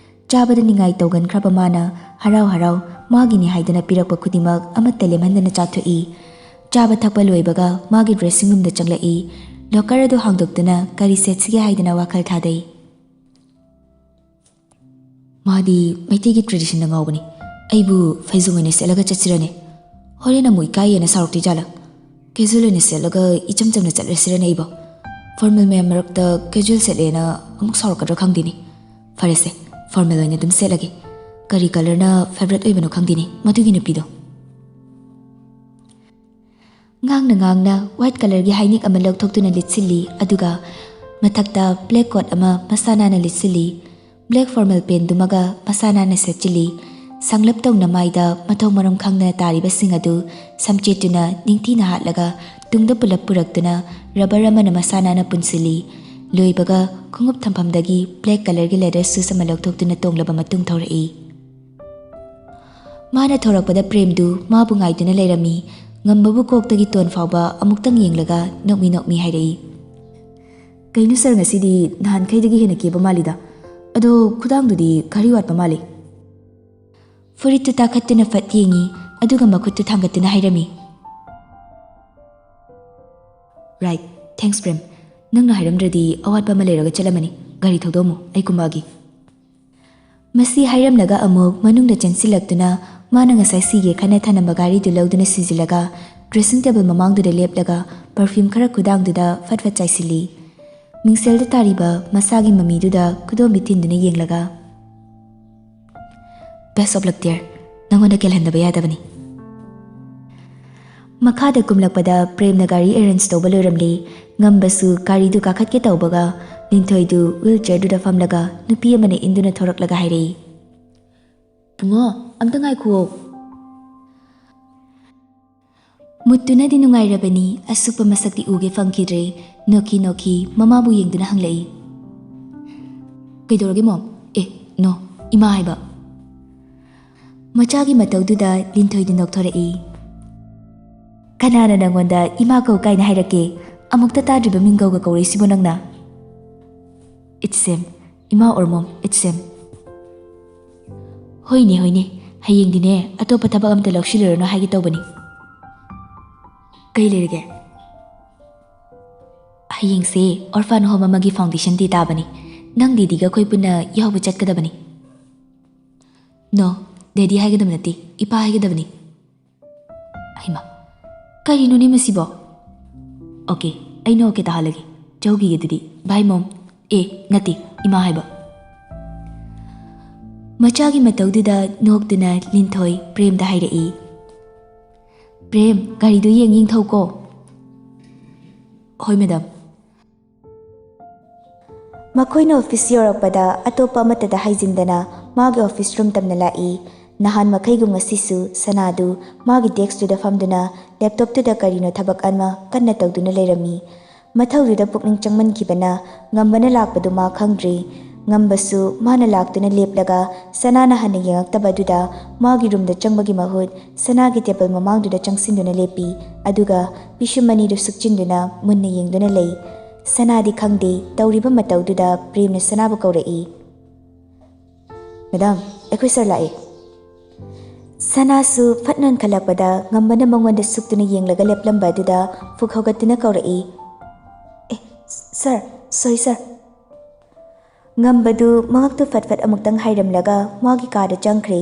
ꯆꯥꯕꯗ ꯅꯤꯡꯉꯥꯏ ꯇꯧꯒꯟꯈ꯭ꯔꯕ ꯃꯥꯅ ꯍꯔꯥꯎ ꯍꯔꯥꯎ ꯃꯥꯒꯤꯅꯤ ꯍꯥꯏꯗꯨꯅ ꯄꯤꯔꯛꯄ ꯈꯨꯗꯤꯡꯃꯛ ꯑꯃꯠꯇ ꯂꯦꯝꯍꯟꯗꯅ ꯆꯥꯊꯣꯛꯏ꯫ ꯆꯥꯕ ꯊꯛꯄ ꯂꯣꯏꯕꯒ ꯃꯥꯒꯤ dressing roomꯗ ꯆꯪꯂꯛꯏ꯫ Locker ꯑꯗꯨ ꯍꯥꯡꯗꯣꯛꯇꯨꯅ ꯀꯔꯤ ꯁꯦꯠꯁꯤꯒꯦ ꯍꯥꯏꯗꯅ ꯋꯥꯈꯜ ꯊꯥꯗꯩ꯫ ꯃꯥꯗꯤ ꯃꯩꯇꯩꯒꯤ traditionꯗ ꯉꯥꯎꯕꯅꯤ꯫ ꯑꯩꯕꯨ ꯐꯩꯖꯣꯝ ꯑꯣꯏꯅ ꯁꯦꯠꯂꯒ ꯆꯠꯁꯤꯔꯅꯦ? ꯍꯣꯔꯦꯟ ꯑꯃꯨꯛ ꯏꯀꯥꯏꯌꯦꯅ ꯁꯥꯎꯔꯛꯇꯣꯏ ꯖꯥꯠꯂꯥ? Casual ꯑꯣꯏꯅ ꯁꯦꯠꯂꯒ ꯏꯆꯝ ꯆꯝꯅ ꯆꯠꯂꯁꯤꯔꯅꯦ ꯑꯩꯕꯣ? Formal ꯃꯌꯥꯝ ꯃꯔꯛꯇ casual ꯁꯦꯠꯂꯦꯅ ꯑꯃꯨꯛ ꯁꯥꯎꯔꯛꯀꯗ꯭ꯔꯥ ꯈꯪꯗꯦꯅꯦ꯫ ꯐꯔꯦꯁꯦ, formal ꯑꯣꯏꯅ ꯑꯗꯨꯝ ꯁꯦꯠꯂꯒꯦ꯫ ꯀꯔꯤ colourꯅ favourite ꯑꯣꯏꯕꯅꯣ ꯈꯪꯗꯦꯅꯦ ꯃꯗꯨꯒꯤ ꯅꯨꯄꯤꯗꯣ꯫ ꯉꯥꯡꯅ ꯉꯥꯡꯅ white colourꯒꯤ ꯍꯥꯏꯅꯦꯛ ꯑꯃ ꯂꯧꯊꯣꯛꯇꯨꯅ ꯂꯤꯠꯁꯤꯜꯂꯤ, ꯑꯗꯨꯒ ꯃꯊꯛꯇ black coat ꯑꯃ ꯃꯁꯥ ꯅꯥꯟꯅ ꯂꯤꯠꯁꯤꯜꯂꯤ꯫ Black formal pantꯗꯨꯃꯒ ꯃꯁꯥ ꯅꯥꯟꯅ ꯁꯦꯠꯆꯤꯜꯂꯤ꯫ ꯁꯪꯂꯞ ꯇꯧꯅ ꯃꯥꯏꯗ ꯃꯊꯣꯡ ꯃꯔꯝ ꯈꯪꯗꯅ ꯇꯥꯔꯤꯕꯁꯤꯡ ꯑꯗꯨ ꯁꯝꯆꯦꯠꯇꯨꯅ ꯅꯤꯡꯊꯤꯅ ꯍꯥꯠꯂꯒ ꯇꯨꯡꯗ ꯄꯨꯂꯞ ꯄꯨꯔꯛꯇꯨꯅ rubber ꯑꯃꯅ ꯃꯁꯥ ꯅꯥꯟꯅ ꯄꯨꯟꯁꯤꯜꯂꯤ꯫ ꯂꯣꯏꯕꯒ ꯈꯣꯡꯎꯞ ꯊꯝꯐꯝꯗꯒꯤ black colourꯒꯤ leather shoes ꯑꯃ ꯂꯧꯊꯣꯛꯇꯨꯅ ꯇꯣꯡꯂꯕ ꯃꯇꯨꯡ ꯊꯧꯔꯛꯏ꯫ ꯃꯥꯅ ꯊꯣꯔꯛꯄꯗ ꯄ꯭ꯔꯦꯝꯗꯨ ꯃꯥꯕꯨ ꯉꯥꯏꯗꯨꯅ ꯂꯩꯔꯝꯃꯤ꯫ ꯉꯝꯕꯕꯨ ꯀꯣꯛꯇꯒꯤ ꯇꯣꯟ ꯐꯥꯎꯕ ꯑꯃꯨꯛꯇꯪ ꯌꯦꯡꯂꯒ ꯅꯣꯛꯃꯤ ꯅꯣꯛꯃꯤ ꯍꯥꯏꯔꯛꯏ, "ꯀꯩꯅꯣ sir, ꯉꯁꯤꯗꯤ ꯅꯍꯥꯟꯈꯩꯗꯒꯤ ꯍꯦꯟꯅ ꯀꯦꯕ ꯃꯥꯜꯂꯤꯗ꯫ ꯑꯗꯣ ꯈꯨꯗꯥꯡꯗꯨꯗꯤ ꯈꯔꯤ ꯋꯥꯠꯄ ꯃꯥꯜꯂꯤ?" ꯐꯨꯔꯤꯠꯇꯨ ꯇꯥꯈꯠꯇꯨꯅ ꯐꯠ ꯌꯦꯡꯉꯤ, ꯑꯗꯨꯒ ꯃꯈꯨꯠꯇꯨ ꯊꯥꯡꯒꯠꯇꯨꯅ ꯍꯥꯏꯔꯝꯃꯤ, "Right, thanks ꯄ꯭ꯔꯦꯝ꯫ ꯅꯪꯅ ꯍꯥꯏꯔꯝꯗ꯭ꯔꯗꯤ ꯑꯋꯥꯠꯄ ꯑꯃ ꯂꯩꯔꯒ ꯆꯠꯂꯝꯃꯅꯤ꯫ ꯒꯥꯔꯤ ꯊꯧꯗꯣꯛꯑꯝꯃꯨ, ꯑꯩ ꯀꯨꯝꯃꯛꯑꯒꯦ꯫" ꯃꯁꯤ ꯍꯥꯏꯔꯝꯂꯒ ꯑꯃꯨꯛ ꯃꯅꯨꯡꯗ ꯆꯦꯟꯁꯤꯜꯂꯛꯇꯨꯅ ꯃꯥꯅ ꯉꯁꯥꯏ ꯁꯤꯒꯦ ꯈꯟꯅ ꯊꯅꯝꯕ ꯒꯥꯔꯤꯗꯨ ꯂꯧꯗꯨꯅ ꯁꯤꯖꯤꯜꯂꯒ dressing table ꯃꯃꯥꯡꯗꯨꯗ ꯂꯦꯞꯂꯒ perfume ꯈꯔ ꯈꯨꯗꯥꯡꯗꯨꯗ ꯐꯠ ꯐꯠ ꯆꯥꯏꯁꯤꯜꯂꯤ꯫ ꯃꯤꯡꯁꯦꯜꯗ ꯇꯥꯔꯤꯕ ꯃꯁꯥꯒꯤ ꯃꯃꯤꯗꯨꯗ ꯈꯨꯗꯣꯝꯕꯤ ꯊꯤꯟꯗꯨꯅ ꯌꯦꯡꯂꯒ, "Best of luck, dear꯫ ꯅꯉꯣꯟꯗ ꯀꯦꯜꯍꯟꯗꯕ ꯌꯥꯗꯕꯅꯤ꯫" ꯃꯈꯥꯗ ꯀꯨꯝꯂꯛꯄꯗ ꯄ꯭ꯔꯦꯝꯅ ꯒꯥꯔꯤ arrange ꯇꯧꯕ ꯂꯣꯏꯔꯝꯂꯦ꯫ ꯉꯝꯕꯁꯨ ꯒꯥꯔꯤꯗꯨ ꯀꯥꯈꯠꯀꯦ ꯇꯧꯕꯒ ꯂꯤꯟꯊꯣꯏꯗꯨ wheelchairꯗꯨꯗ ꯐꯝꯂꯒ ꯅꯨꯄꯤ ꯑꯃꯅ ꯏꯟꯗꯨꯅ ꯊꯣꯔꯛꯂꯒ ꯍꯥꯏꯔꯛꯏ, "ꯕꯨꯡꯉꯣ, ꯑꯝꯇ ꯉꯥꯏꯈꯨꯑꯣ꯫" ꯃꯨꯠꯇꯨꯅꯗꯤ ꯅꯨꯡꯉꯥꯏꯔꯕꯅꯤ, ꯑꯁꯨꯛꯄ ꯃꯁꯛꯇꯤ ꯎꯒꯦ ꯐꯪꯈꯤꯗ꯭ꯔꯦ꯫ ꯅꯣꯛꯈꯤ ꯅꯣꯛꯈꯤ ꯃꯃꯥꯕꯨ ꯌꯦꯡꯗꯨꯅ ꯍꯪꯂꯛꯏ, "ꯀꯩꯗꯧꯔꯒꯦ ꯃꯣꯝ? ꯑꯦ, no, ꯏꯃꯥ ꯍꯥꯏꯕ꯫" ꯃꯆꯥꯒꯤ ꯃꯇꯧꯗꯨꯗ ꯂꯤꯟꯊꯣꯏꯗꯨ ꯅꯣꯛꯊꯣꯔꯛꯏ꯫ ꯀꯅꯥꯅ ꯅꯪꯉꯣꯟꯗ ꯏꯃꯥ ꯀꯧ ꯀꯥꯏꯅ ꯍꯥꯏꯔꯛꯀꯦ? ꯑꯃꯨꯛꯇ ꯇꯥꯗ꯭ꯔꯤꯕ ꯃꯤꯡ ꯀꯧꯒ ꯀꯧꯔꯛꯏꯁꯤꯕꯣ ꯅꯪꯅ? It's same. ꯏꯃꯥ or mom, it's same. ꯍꯣꯏꯅꯦ, ꯍꯣꯏꯅꯦ, ꯍꯌꯦꯡꯗꯤꯅꯦ ꯑꯇꯣꯞꯄ ꯊꯕꯛ ꯑꯝꯇ ꯂꯧꯁꯤꯜꯂꯨꯔꯅꯨ ꯍꯥꯏꯒꯦ ꯇꯧꯕꯅꯤ꯫ ꯀꯩ ꯂꯩꯔꯒꯦ? ꯍꯌꯦꯡꯁꯦ orphan home ꯑꯃꯒꯤ foundation day ꯇꯥꯕꯅꯤ꯫ ꯅꯪ ꯗꯦꯗꯤꯒ ꯑꯩꯈꯣꯏ ꯄꯨꯟꯅ ꯌꯥꯎꯕ ꯆꯠꯀꯗꯕꯅꯤ꯫ No, ꯗꯦꯗꯤ ꯍꯥꯏꯒꯗꯕ ꯅꯠꯇꯦ, ꯏꯄꯥ ꯍꯥꯏꯒꯗꯕꯅꯤ꯫ ꯍꯩꯃꯥ, ꯀꯔꯤꯅꯣꯅꯦ ꯃꯁꯤꯕꯣ? Okay, ꯑꯩꯅ okay ꯇꯥꯍꯜꯂꯒꯦ꯫ ꯆꯧꯈꯤꯒꯦ ꯑꯗꯨꯗꯤ꯫ Bye mom. ꯑꯦ, ꯅꯠꯇꯦ, ꯏꯃꯥ ꯍꯥꯏꯕ꯫ ꯃꯆꯥꯒꯤ ꯃꯇꯧꯗꯨꯗ ꯅꯣꯛꯇꯨꯅ ꯂꯤꯟꯊꯣꯏ ꯄ꯭ꯔꯦꯝꯗ ꯍꯥꯏꯔꯛꯏ꯫ ꯄ꯭ꯔꯦꯝ, ꯒꯥꯔꯤꯗꯨ ꯌꯦꯡ ꯌꯦꯡ ꯊꯧꯀꯣ꯫ ꯍꯣꯏ madam꯫ ꯃꯈꯣꯏꯅ office ꯌꯧꯔꯛꯄꯗ ꯑꯇꯣꯞꯄ ꯑꯃꯠꯇꯗ ꯍꯥꯏꯖꯤꯟꯗꯅ ꯃꯥꯒꯤ office room ꯇꯝꯅ ꯂꯥꯛꯏ꯫ ꯅꯍꯥꯟ ꯃꯈꯩꯒꯨꯝ ꯉꯁꯤꯁꯨ ꯁꯅꯥꯗꯨ ꯃꯥꯒꯤ deskꯇꯨꯗ ꯐꯝꯗꯨꯅ laptopꯇꯨꯗ ꯀꯔꯤꯅꯣ ꯊꯕꯛ ꯑꯃ ꯀꯟꯅ ꯇꯧꯗꯨꯅ ꯂꯩꯔꯝꯃꯤ꯫ ꯃꯊꯧꯗꯨꯗ ꯄꯨꯛꯅꯤꯡ ꯆꯪꯃꯟꯈꯤꯕꯅ ꯉꯝꯕꯅ ꯂꯥꯛꯄꯗꯨ ꯃꯥ ꯈꯪꯗ꯭ꯔꯤ꯫ ꯉꯝꯕꯁꯨ ꯃꯥꯅ ꯂꯥꯛꯇꯨꯅ ꯂꯦꯞꯂꯒ ꯁꯅꯥꯅ ꯍꯟꯅ ꯌꯦꯡꯉꯛꯇꯕꯗꯨꯗ ꯃꯥꯒꯤ roomꯗ ꯆꯪꯕꯒꯤ ꯃꯍꯨꯠ ꯁꯅꯥꯒꯤ table ꯃꯃꯥꯡꯗꯨꯗ ꯆꯪꯁꯤꯟꯗꯨꯅ ꯂꯦꯞꯄꯤ꯫ ꯑꯗꯨꯒ ꯄꯤꯁꯨꯝ ꯑꯅꯤꯗꯨ ꯁꯨꯛꯆꯤꯟꯗꯨꯅ ꯃꯨꯟꯅ ꯌꯦꯡꯗꯨꯅ ꯂꯩ꯫ ꯁꯅꯥꯗꯤ ꯈꯪꯗꯦ, ꯇꯧꯔꯤꯕ ꯃꯇꯧꯗꯨꯗ ꯄ꯭ꯔꯦꯝꯅ ꯁꯅꯥꯕꯨ ꯀꯧꯔꯛꯏ꯫ Madam, ꯑꯩꯈꯣꯏ sir ꯂꯥꯛꯑꯦ꯫ ꯁꯅꯥꯁꯨ ꯐꯠ ꯅꯣꯟꯈꯠꯂꯛꯄꯗ ꯉꯝꯕꯅ ꯃꯉꯣꯟꯗ ꯁꯨꯛꯇꯨꯅ ꯌꯦꯡꯂꯒ ꯂꯦꯞꯂꯝꯕ ꯑꯗꯨꯗ ꯐꯨꯛ ꯍꯧꯒꯠꯇꯨꯅ ꯀꯧꯔꯛꯏ꯫ ꯑꯦ, sir, sorry sir꯫ ꯉꯝꯕꯗꯨ ꯃꯉꯛꯇꯨ ꯐꯠ ꯐꯠ ꯑꯃꯨꯛꯇꯪ ꯍꯥꯏꯔꯝꯂꯒ ꯃꯥꯒꯤ ꯀꯥꯗ ꯆꯪꯈ꯭ꯔꯦ꯫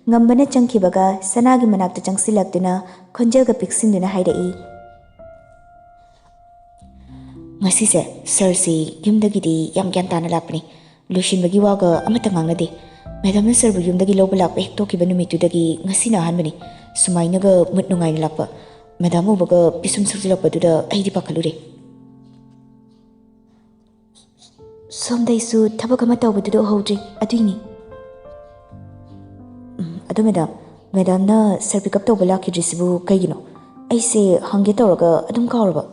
ꯉꯝꯕꯅ ꯆꯪꯈꯤꯕꯒ ꯁꯅꯥꯒꯤ ꯃꯅꯥꯛꯇ ꯆꯪꯁꯤꯜꯂꯛꯇꯨꯅ ꯈꯣꯟꯖꯦꯜꯒ ꯄꯤꯛꯁꯤꯟꯗꯨꯅ ꯍꯥꯏꯔꯛꯏ꯫ ꯉꯁꯤꯁꯦ sirꯁꯤ ꯌꯨꯝꯗꯒꯤꯗꯤ ꯌꯥꯝ ꯒ꯭ꯌꯥꯟ ꯇꯥꯅ ꯂꯥꯛꯄꯅꯤ꯫ ꯂꯣꯏꯁꯤꯟꯕꯒꯤ ꯋꯥꯒ ꯑꯃꯠꯇ ꯉꯥꯡꯅꯗꯦ꯫ Madamꯅ sirꯕꯨ ꯌꯨꯝꯗꯒꯤ ꯂꯧꯕ ꯂꯥꯛꯄ ꯍꯦꯛ ꯇꯣꯛꯈꯤꯕ ꯅꯨꯃꯤꯠꯇꯨꯗꯒꯤ ꯉꯁꯤꯅ ꯑꯍꯥꯟꯕꯅꯤ꯫ ꯁꯨꯃꯥꯏꯅꯒ mood ꯅꯨꯡꯉꯥꯏꯅ ꯂꯥꯛꯄ꯫ Madam ꯎꯕꯒ ꯄꯤꯁꯨꯝ ꯁꯛꯆꯤꯜꯂꯛꯄꯗꯨꯗ ꯑꯩꯗꯤ ꯄꯥꯈꯠꯂꯨꯔꯦ꯫ ꯁꯣꯝꯗꯩꯁꯨ ꯊꯕꯛ ꯑꯃ ꯇꯧꯕꯗꯨꯗ ꯎꯍꯧꯗ꯭ꯔꯤ, ꯑꯗꯨꯏꯅꯤ꯫ ꯎꯝ, ꯑꯗꯣ madam, madamꯅ sir pick up ꯇꯧꯕ ꯂꯥꯛꯈꯤꯗ꯭ꯔꯤꯁꯤꯕꯨ ꯀꯩꯒꯤꯅꯣ? ꯑꯩꯁꯦ ꯍꯪꯒꯦ ꯇꯧꯔꯒ ꯑꯗꯨꯝ ꯀꯥꯎꯔꯕ꯫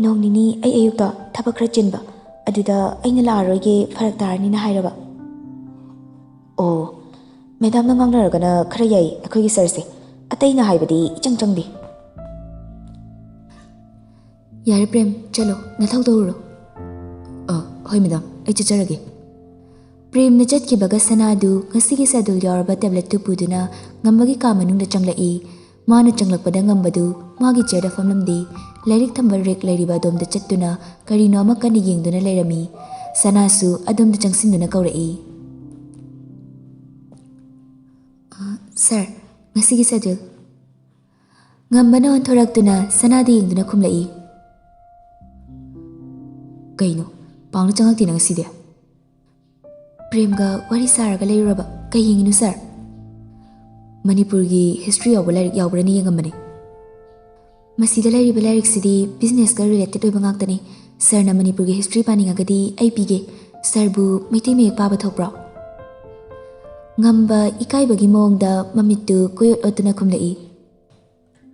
ꯅꯣꯡ ꯅꯤꯅꯤ ꯑꯩ ꯑꯌꯨꯛꯇ ꯊꯕꯛ ꯈꯔ ꯆꯤꯟꯕ, ꯑꯗꯨꯗ ꯑꯩꯅ ꯂꯥꯛꯑꯔꯣꯏꯒꯦ, ꯐꯔꯛ ꯇꯥꯔꯅꯤꯅ ꯍꯥꯏꯔꯕ꯫ ꯑꯣ, madamꯅ ꯉꯥꯡꯅꯔꯒꯅ ꯈꯔ ꯌꯥꯏ ꯑꯩꯈꯣꯏꯒꯤ sirꯁꯦ꯫ ꯑꯇꯩꯅ ꯍꯥꯏꯕꯗꯤ ꯏꯆꯪ ꯆꯪꯗꯦ꯫ ꯌꯥꯔꯦ ꯄ꯭ꯔꯦꯝ, ꯆꯠꯂꯣ, ꯅꯊꯧ ꯇꯧꯔꯨꯔꯣ꯫ ꯑ, ꯍꯣꯏ ꯃꯦꯗꯥꯝ, ꯑꯩ ꯆꯠꯆꯔꯒꯦ꯫ ꯄ꯭ꯔꯦꯝꯅ ꯆꯠꯈꯤꯕꯒ ꯁꯅꯥꯗꯨ ꯉꯁꯤꯒꯤ ꯁꯦꯗꯨꯜ ꯌꯥꯎꯔꯕ ꯇꯦꯕ꯭ꯂꯦꯠꯇꯨ ꯄꯨꯗꯨꯅ ꯉꯝꯕꯒꯤ ꯀꯥ ꯃꯅꯨꯡꯗ ꯆꯪꯂꯛꯏ꯫ ꯃꯥꯅ ꯆꯪꯂꯛꯄꯗ ꯉꯝꯕꯗꯨ ꯃꯥꯒꯤ ꯆꯤꯌꯔꯗ ꯐꯝꯂꯝꯗꯦ, ꯂꯥꯏꯔꯤꯛ ꯊꯝꯕ ꯔꯦꯛ ꯂꯩꯔꯤꯕ ꯑꯗꯣꯝꯗ ꯆꯠꯇꯨꯅ ꯀꯔꯤꯅꯣ ꯑꯃ ꯀꯟꯅ ꯌꯦꯡꯗꯨꯅ ꯂꯩꯔꯝꯃꯤ꯫ ꯁꯅꯥꯁꯨ ꯑꯗꯣꯝꯗ ꯆꯪꯁꯤꯟꯗꯨꯅ ꯀꯧꯔꯛꯏ꯫ "ꯑ, ꯁꯥꯔ, ꯉꯁꯤꯒꯤ ꯁꯦꯗꯨꯜ?" ꯉꯝꯕꯅ ꯑꯣꯟꯊꯣꯔꯛꯇꯨꯅ ꯁꯅꯥꯗ ꯌꯦꯡꯗꯨꯅ ꯈꯨꯝꯂꯛꯏ꯫ "ꯀꯩꯅꯣ, ꯄꯥꯡꯅ ꯆꯪꯉꯛꯇꯦꯅ ꯉꯁꯤꯗꯤ?" "ꯄ꯭ꯔꯦꯝꯒ ꯋꯥꯔꯤ ꯁꯥꯔꯒ ꯂꯩꯔꯨꯔꯕ꯫ ꯀꯩ ꯌꯦꯡꯉꯤꯅꯣ ꯁꯥꯔ?" "ꯃꯅꯤꯄꯨꯔꯒꯤ ꯍꯤꯁꯇ꯭ꯔꯤ ꯌꯥꯎꯕ ꯂꯥꯏꯔꯤꯛ ꯌꯥꯎꯕ꯭ꯔꯅ ꯌꯦꯡꯉꯝꯕꯅꯦ꯫ ꯃꯁꯤꯗ ꯂꯩꯔꯤꯕ ꯂꯥꯏꯔꯤꯛꯁꯤꯗꯤ ꯕꯤꯖꯤꯅꯦꯁꯀ ꯔꯤꯂꯦꯇꯦꯠ ꯑꯣꯏꯕ ꯉꯥꯛꯇꯅꯤ꯫ ꯁꯥꯔꯅ ꯃꯅꯤꯄꯨꯔꯒꯤ ꯍꯤꯁꯇ꯭ꯔꯤ ꯄꯥꯅꯤꯡꯉꯒꯗꯤ ꯑꯩ ꯄꯤꯒꯦ꯫ ꯁꯥꯔꯕꯨ ꯃꯩꯇꯩ ꯃꯌꯦꯛ ꯄꯥꯕ ꯊꯣꯛꯄ꯭ꯔꯣ?" ꯉꯝꯕ ꯏꯀꯥꯏꯕꯒꯤ ꯃꯑꯣꯡꯗ ꯃꯃꯤꯠꯇꯨ ꯀꯣꯏꯑꯣꯠ ꯑꯣꯠꯇꯨꯅ ꯈꯨꯝꯂꯛꯏ꯫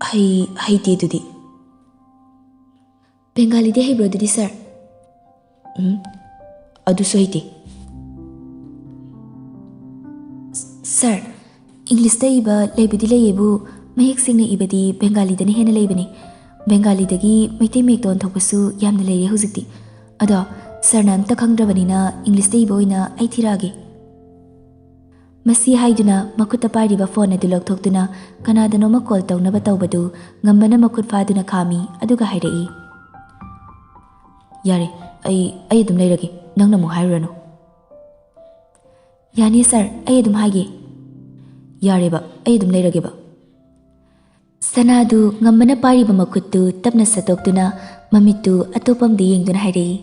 "ꯍꯩ-, ꯍꯩꯇꯦ ꯑꯗꯨꯗꯤ꯫" "ꯕꯦꯡꯒꯥꯂꯤꯗꯤ ꯍꯩꯕ꯭ꯔꯣ ꯑꯗꯨꯗꯤ ꯁꯥꯔ?" "ꯎꯝ, ꯑꯗꯨꯁꯨ ꯍꯩꯇꯦ꯫" "ꯁꯥꯔ, ꯏꯪꯂꯤꯁꯇ ꯏꯕ ꯂꯩꯕꯨꯗꯤ ꯂꯩꯌꯦꯕꯨ, ꯃꯌꯦꯛ ꯁꯦꯡꯅ ꯏꯕꯗꯤ ꯕꯦꯡꯒꯥꯂꯤꯗꯅ ꯍꯦꯟꯅ ꯂꯩꯕꯅꯤ꯫ ꯕꯦꯡꯒꯥꯂꯤꯗꯒꯤ ꯃꯩꯇꯩ ꯃꯌꯦꯛꯇ ꯑꯣꯟꯊꯣꯛꯄꯁꯨ ꯌꯥꯝꯅ ꯂꯩꯔꯦ ꯍꯧꯖꯤꯛꯇꯤ꯫ ꯑꯗꯣ ꯁꯥꯔꯅ ꯑꯝꯇ ꯈꯪꯗ꯭ꯔꯕꯅꯤꯅ ꯏꯪꯂꯤꯁꯇ ꯏꯕ ꯑꯣꯏꯅ ꯑꯩ ꯊꯤꯔꯛꯑꯒꯦ꯫" ꯃꯁꯤ ꯍꯥꯏꯗꯨꯅ ꯃꯈꯨꯠꯇ ꯄꯥꯏꯔꯤꯕ ꯐꯣꯟ ꯑꯗꯨ ꯂꯧꯊꯣꯛꯇꯨꯅ ꯀꯅꯥꯗꯅꯣꯃ ꯀꯣꯜ ꯇꯧꯅꯕ ꯇꯧꯕꯗꯨ ꯉꯝꯕꯅ ꯃꯈꯨꯠ ꯐꯥꯗꯨꯅ ꯈꯥꯝꯃꯤ, ꯑꯗꯨꯒ ꯍꯥꯏꯔꯛꯏ꯫ "ꯌꯥꯔꯦ, ꯑꯩ, ꯑꯩ ꯑꯗꯨꯝ ꯂꯩꯔꯒꯦ, ꯅꯪꯅ ꯑꯃꯨꯛ ꯍꯥꯏꯔꯨꯔꯅꯨ꯫" "ꯌꯥꯅꯤ ꯁꯥꯔ, ꯑꯩ ꯑꯗꯨꯝ ꯍꯥꯏꯒꯦ꯫" "ꯌꯥꯔꯦꯕ, ꯑꯩ ꯑꯗꯨꯝ ꯂꯩꯔꯒꯦꯕ꯫" ꯁꯅꯥꯗꯨ ꯉꯝꯕꯅ ꯄꯥꯏꯔꯤꯕ ꯃꯈꯨꯠꯇꯨ ꯇꯞꯅ ꯁꯠꯇꯣꯛꯇꯨꯅ ꯃꯃꯤꯠꯇꯨ ꯑꯇꯣꯞꯄ ꯑꯃꯗ ꯌꯦꯡꯗꯨꯅ ꯍꯥꯏꯔꯛꯏ꯫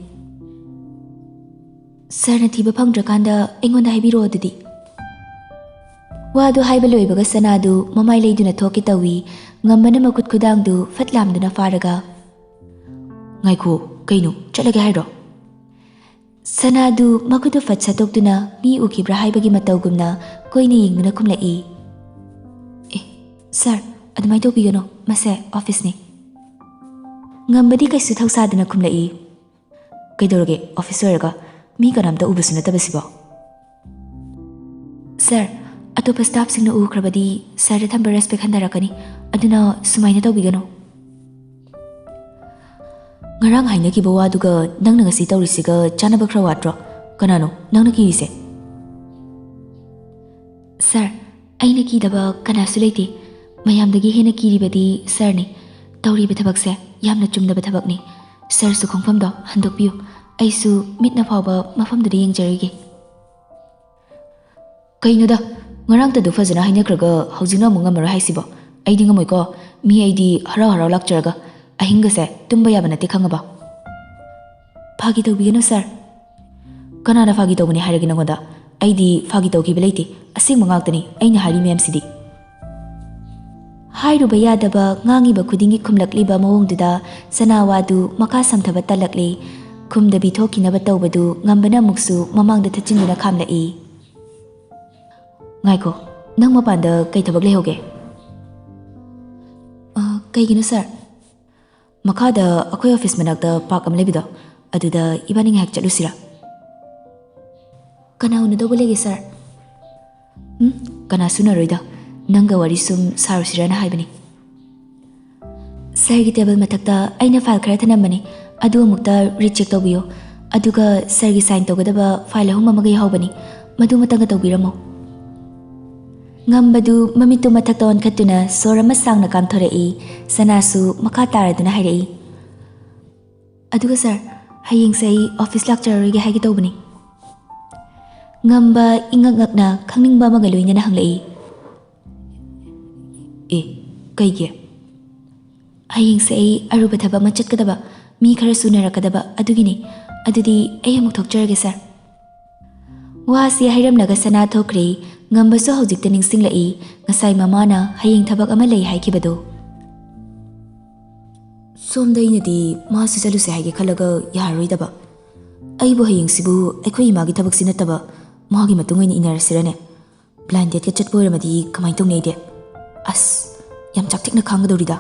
"ꯁꯥꯔꯅ ꯊꯤꯕ ꯐꯪꯗ꯭ꯔꯀꯥꯟꯗ ꯑꯩꯉꯣꯟꯗ ꯍꯥꯏꯕꯤꯔꯛꯑꯣ ꯑꯗꯨꯗꯤ꯫" ꯋꯥꯗꯨ ꯍꯥꯏꯕ ꯂꯣꯏꯕꯒ ꯁꯅꯥꯗꯨ ꯃꯃꯥꯏ ꯂꯩꯗꯨꯅ ꯊꯣꯛꯀꯦ ꯇꯧꯏ꯫ ꯉꯝꯕꯅ ꯃꯈꯨꯠ ꯈꯨꯗꯥꯡꯗꯨ ꯐꯠ ꯂꯥꯝꯗꯨꯅ ꯐꯥꯔꯒ, "ꯉꯥꯏꯈꯣ, ꯀꯩꯅꯣ, ꯆꯠꯂꯒꯦ ꯍꯥꯏꯔꯣ?" ꯁꯅꯥꯗꯨ ꯃꯈꯨꯠꯇꯨ ꯐꯠ ꯁꯠꯇꯣꯛꯇꯨꯅ ꯃꯤ ꯎꯈꯤꯕ꯭ꯔꯥ ꯍꯥꯏꯕꯒꯤ ꯃꯇꯧꯒꯨꯝꯅ ꯀꯣꯏꯅ ꯌꯦꯡꯗꯨꯅ ꯈꯨꯝꯂꯛꯏ꯫ "ꯑꯦ, ꯁꯥꯔ, ꯑꯗꯨꯃꯥꯏꯅ ꯇꯧꯕꯤꯒꯅꯨ, ꯃꯁꯦ ꯑꯣꯐꯤꯁꯅꯤ꯫" ꯉꯝꯕꯗꯤ ꯀꯩꯁꯨ ꯊꯧꯁꯥꯗꯅ ꯈꯨꯝꯂꯛꯏ꯫ "ꯀꯩꯗꯧꯔꯒꯦ, ꯑꯣꯐꯤꯁ ꯑꯣꯏꯔꯒ ꯃꯤ ꯀꯅꯥꯝꯇ ꯎꯕꯁꯨ ꯅꯠꯇꯕꯁꯤꯕꯣ?" "ꯁꯥꯔ, ꯑꯇꯣꯞꯄ staffꯁꯤꯡꯅ ꯎꯈ꯭ꯔꯕꯗꯤ ꯁꯥꯔꯗ ꯊꯝꯕ respect ꯍꯟꯊꯔꯛꯀꯅꯤ꯫ ꯑꯗꯨꯅ ꯁꯨꯃꯥꯏꯅ ꯇꯧꯕꯤꯒꯅꯨ꯫ ꯉꯔꯥꯡ ꯍꯥꯏꯅꯈꯤꯕ ꯋꯥꯗꯨꯒ ꯅꯪꯅ ꯉꯁꯤ ꯇꯧꯔꯤꯁꯤꯒ ꯆꯥꯟꯅꯕ ꯈꯔ ꯋꯥꯠꯇ꯭ꯔꯣ? ꯀꯅꯥꯅꯣ ꯅꯪꯅ ꯀꯤꯔꯤꯁꯦ? ꯁꯥꯔ, ꯑꯩꯅ ꯀꯤꯗꯕ ꯀꯅꯥꯁꯨ ꯂꯩꯇꯦ꯫ ꯃꯌꯥꯝꯗꯒꯤ ꯍꯦꯟꯅ ꯀꯤꯔꯤꯕꯗꯤ ꯁꯥꯔꯅꯤ꯫ ꯇꯧꯔꯤꯕ ꯊꯕꯛꯁꯦ ꯌꯥꯝꯅ ꯆꯨꯝꯗꯕ ꯊꯕꯛꯅꯤ꯫ ꯁꯥꯔꯁꯨ ꯈꯣꯡꯐꯝꯗꯣ ꯍꯟꯗꯣꯛꯄꯤꯌꯨ꯫ ꯑꯩꯁꯨ ꯃꯤꯠꯅ ꯐꯥꯎꯕ ꯃꯐꯝꯗꯨꯗ ꯌꯦꯡꯖꯔꯨꯒꯦ꯫ ꯀꯩꯅꯣꯗ, ꯉꯔꯥꯡꯇꯗꯨ ꯐꯖꯅ ꯍꯥꯏꯅꯈ꯭ꯔꯒ ꯍꯧꯖꯤꯛꯅ ꯑꯃꯨꯛ ꯉꯝꯃꯔꯣꯏ ꯍꯥꯏꯁꯤꯕꯣ? ꯑꯩꯗꯤ ꯉꯝꯃꯣꯏꯀꯣ꯫ ꯃꯤ ꯑꯩꯗꯤ ꯍꯔꯥꯎ ꯍꯔꯥꯎ ꯂꯥꯛꯆꯔꯒ ꯑꯍꯤꯡꯒꯁꯦ ꯇꯨꯝꯕ ꯌꯥꯕ ꯅꯠꯇꯦ, ꯈꯪꯉꯕ? ꯐꯥꯒꯤ ꯇꯧꯕꯤꯒꯅꯨ ꯁꯥꯔ꯫ ꯀꯅꯥꯅ ꯐꯥꯒꯤ ꯇꯧꯕꯅꯤ ꯍꯥꯏꯔꯒꯦ ꯅꯉꯣꯟꯗ? ꯑꯩꯗꯤ ꯐꯥꯒꯤ ꯇꯧꯈꯤꯕ ꯂꯩꯇꯦ, ꯑꯁꯦꯡꯕ ꯉꯥꯛꯇꯅꯤ ꯑꯩꯅ ꯍꯥꯏꯔꯤ ꯃꯌꯥꯝꯁꯤꯗꯤ꯫ ꯍꯥꯏꯔꯨꯕ ꯌꯥꯗꯕ, ꯉꯥꯡꯉꯤꯕ ꯈꯨꯗꯤꯡꯒꯤ ꯈꯨꯝꯂꯛꯂꯤꯕ ꯃꯑꯣꯡꯗꯨꯗ ꯁꯅꯥꯋꯥꯗꯨ ꯃꯈꯥ ꯁꯝꯊꯕ ꯇꯜꯂꯛꯂꯦ꯫ ꯈꯨꯝꯗꯕꯤ ꯊꯣꯛꯈꯤꯅꯕ ꯇꯧꯕꯗꯨ ꯉꯝꯕꯅ ꯑꯃꯨꯛꯁꯨ ꯃꯃꯥꯡꯗ ꯊꯠꯆꯤꯟꯗꯨꯅ ꯈꯥꯝꯂꯛꯏ꯫ ꯉꯥꯏꯈꯣ, ꯅꯪ ꯃꯄꯥꯟꯗ ꯀꯩ ꯊꯕꯛ ꯂꯩꯍꯧꯒꯦ? ꯑ, ꯀꯩꯒꯤꯅꯣ ꯁꯥꯔ? ꯃꯈꯥꯗ ꯑꯩꯈꯣꯏ office ꯃꯅꯥꯛꯇ park ꯑꯃ ꯂꯩꯕꯗꯣ, ꯑꯗꯨꯗ ꯏꯕꯥꯅꯤ ꯉꯥꯏꯍꯥꯛ ꯆꯠꯂꯨꯁꯤꯔꯥ? ꯀꯅꯥ ꯎꯅꯗꯧꯕ ꯂꯩꯒꯦ ꯁꯥꯔ? ꯎꯝ, ꯀꯅꯥꯁꯨ ꯎꯅꯔꯣꯏꯗ꯫ ꯅꯪꯒ ꯋꯥꯔꯤ ꯁꯨꯝ ꯁꯥꯔꯨꯁꯤꯔꯅ ꯍꯥꯏꯕꯅꯤ꯫ ꯁꯥꯔꯒꯤ table ꯃꯊꯛꯇ ꯑꯩꯅ file ꯈꯔ ꯊꯅꯝꯕꯅꯤ, ꯑꯗꯨ ꯑꯃꯨꯛꯇ recheck ꯇꯧꯕꯤꯌꯨ꯫ ꯑꯗꯨꯒ ꯁꯥꯔꯒꯤ sign ꯇꯧꯒꯗꯕ file ꯑꯍꯨꯝ ꯑꯃꯒ ꯌꯥꯎꯍꯧꯕꯅꯤ, ꯃꯗꯨ ꯑꯃꯇꯪꯒ ꯇꯧꯕꯤꯔꯝꯃꯣ꯫ ꯉꯝꯕꯗꯨ ꯃꯃꯤꯠꯇꯨ ꯃꯊꯛꯇ ꯑꯣꯟꯈꯠꯇꯨꯅ ꯁꯣꯔ ꯑꯃ ꯁꯥꯡꯅ ꯀꯥꯝꯊꯣꯔꯛꯏ꯫ ꯁꯅꯥꯁꯨ ꯃꯈꯥ ꯇꯥꯔꯗꯨꯅ ꯍꯥꯏꯔꯛꯏ, "ꯑꯗꯨꯒ ꯁꯥꯔ, ꯍꯌꯦꯡꯁꯦ ꯑꯩ office ꯂꯥꯛꯆꯔꯔꯣꯏꯒꯦ ꯍꯥꯏꯒꯦ ꯇꯧꯕꯅꯤ꯫" ꯉꯝꯕ ꯏꯉꯛ ꯉꯛꯅ ꯈꯪꯅꯤꯡꯕ ꯑꯃꯒ ꯂꯣꯏꯅꯅ ꯍꯪꯂꯛꯏ, "ꯑꯦ, ꯀꯩꯒꯤ?" "ꯍꯌꯦꯡꯁꯦ ꯑꯩ ꯑꯔꯨꯕ ꯊꯕꯛ ꯑꯃ ꯆꯠꯀꯗꯕ, ꯃꯤ ꯈꯔꯁꯨ ꯎꯅꯔꯛꯀꯗꯕ, ꯑꯗꯨꯒꯤꯅꯤ꯫ ꯑꯗꯨꯗꯤ ꯑꯩ ꯑꯃꯨꯛ ꯊꯣꯛꯆꯔꯒꯦ ꯁꯥꯔ꯫" ꯋꯥꯁꯤ ꯍꯥꯏꯔꯝꯂꯒ ꯁꯅꯥ ꯊꯣꯛꯈ꯭ꯔꯦ꯫ ꯉꯝꯕꯁꯨ ꯍꯧꯖꯤꯛꯇ ꯅꯤꯡꯁꯤꯡꯂꯛꯏ, ꯉꯁꯥꯏ ꯃꯃꯥꯅ ꯍꯌꯦꯡ ꯊꯕꯛ ꯑꯃ ꯂꯩ ꯍꯥꯏꯈꯤꯕꯗꯨ꯫ ꯁꯣꯝꯗ ꯑꯩꯅꯗꯤ ꯃꯥꯁꯨ ꯆꯠꯂꯨꯁꯦ ꯍꯥꯏꯒꯦ ꯈꯜꯂꯒ ꯌꯥꯔꯔꯣꯏꯗꯕ꯫ ꯑꯩꯕꯨ ꯍꯌꯦꯡꯁꯤꯕꯨ ꯑꯩꯈꯣꯏ ꯏꯃꯥꯒꯤ ꯊꯕꯛꯁꯤ ꯅꯠꯇꯕ ꯃꯥꯒꯤ ꯃꯇꯨꯡ ꯑꯣꯏꯅ ꯏꯟꯅꯔꯁꯤꯔꯅꯦ? Blind dateꯀ ꯆꯠꯄ ꯑꯣꯏꯔꯝꯃꯗꯤ ꯀꯃꯥꯏꯅ ꯇꯧꯅꯤ ꯑꯩꯗꯤ? ꯑꯁ, ꯌꯥꯝ ꯆꯥꯛꯊꯤꯛꯅ ꯈꯥꯡꯒꯗꯧꯔꯤꯗ꯫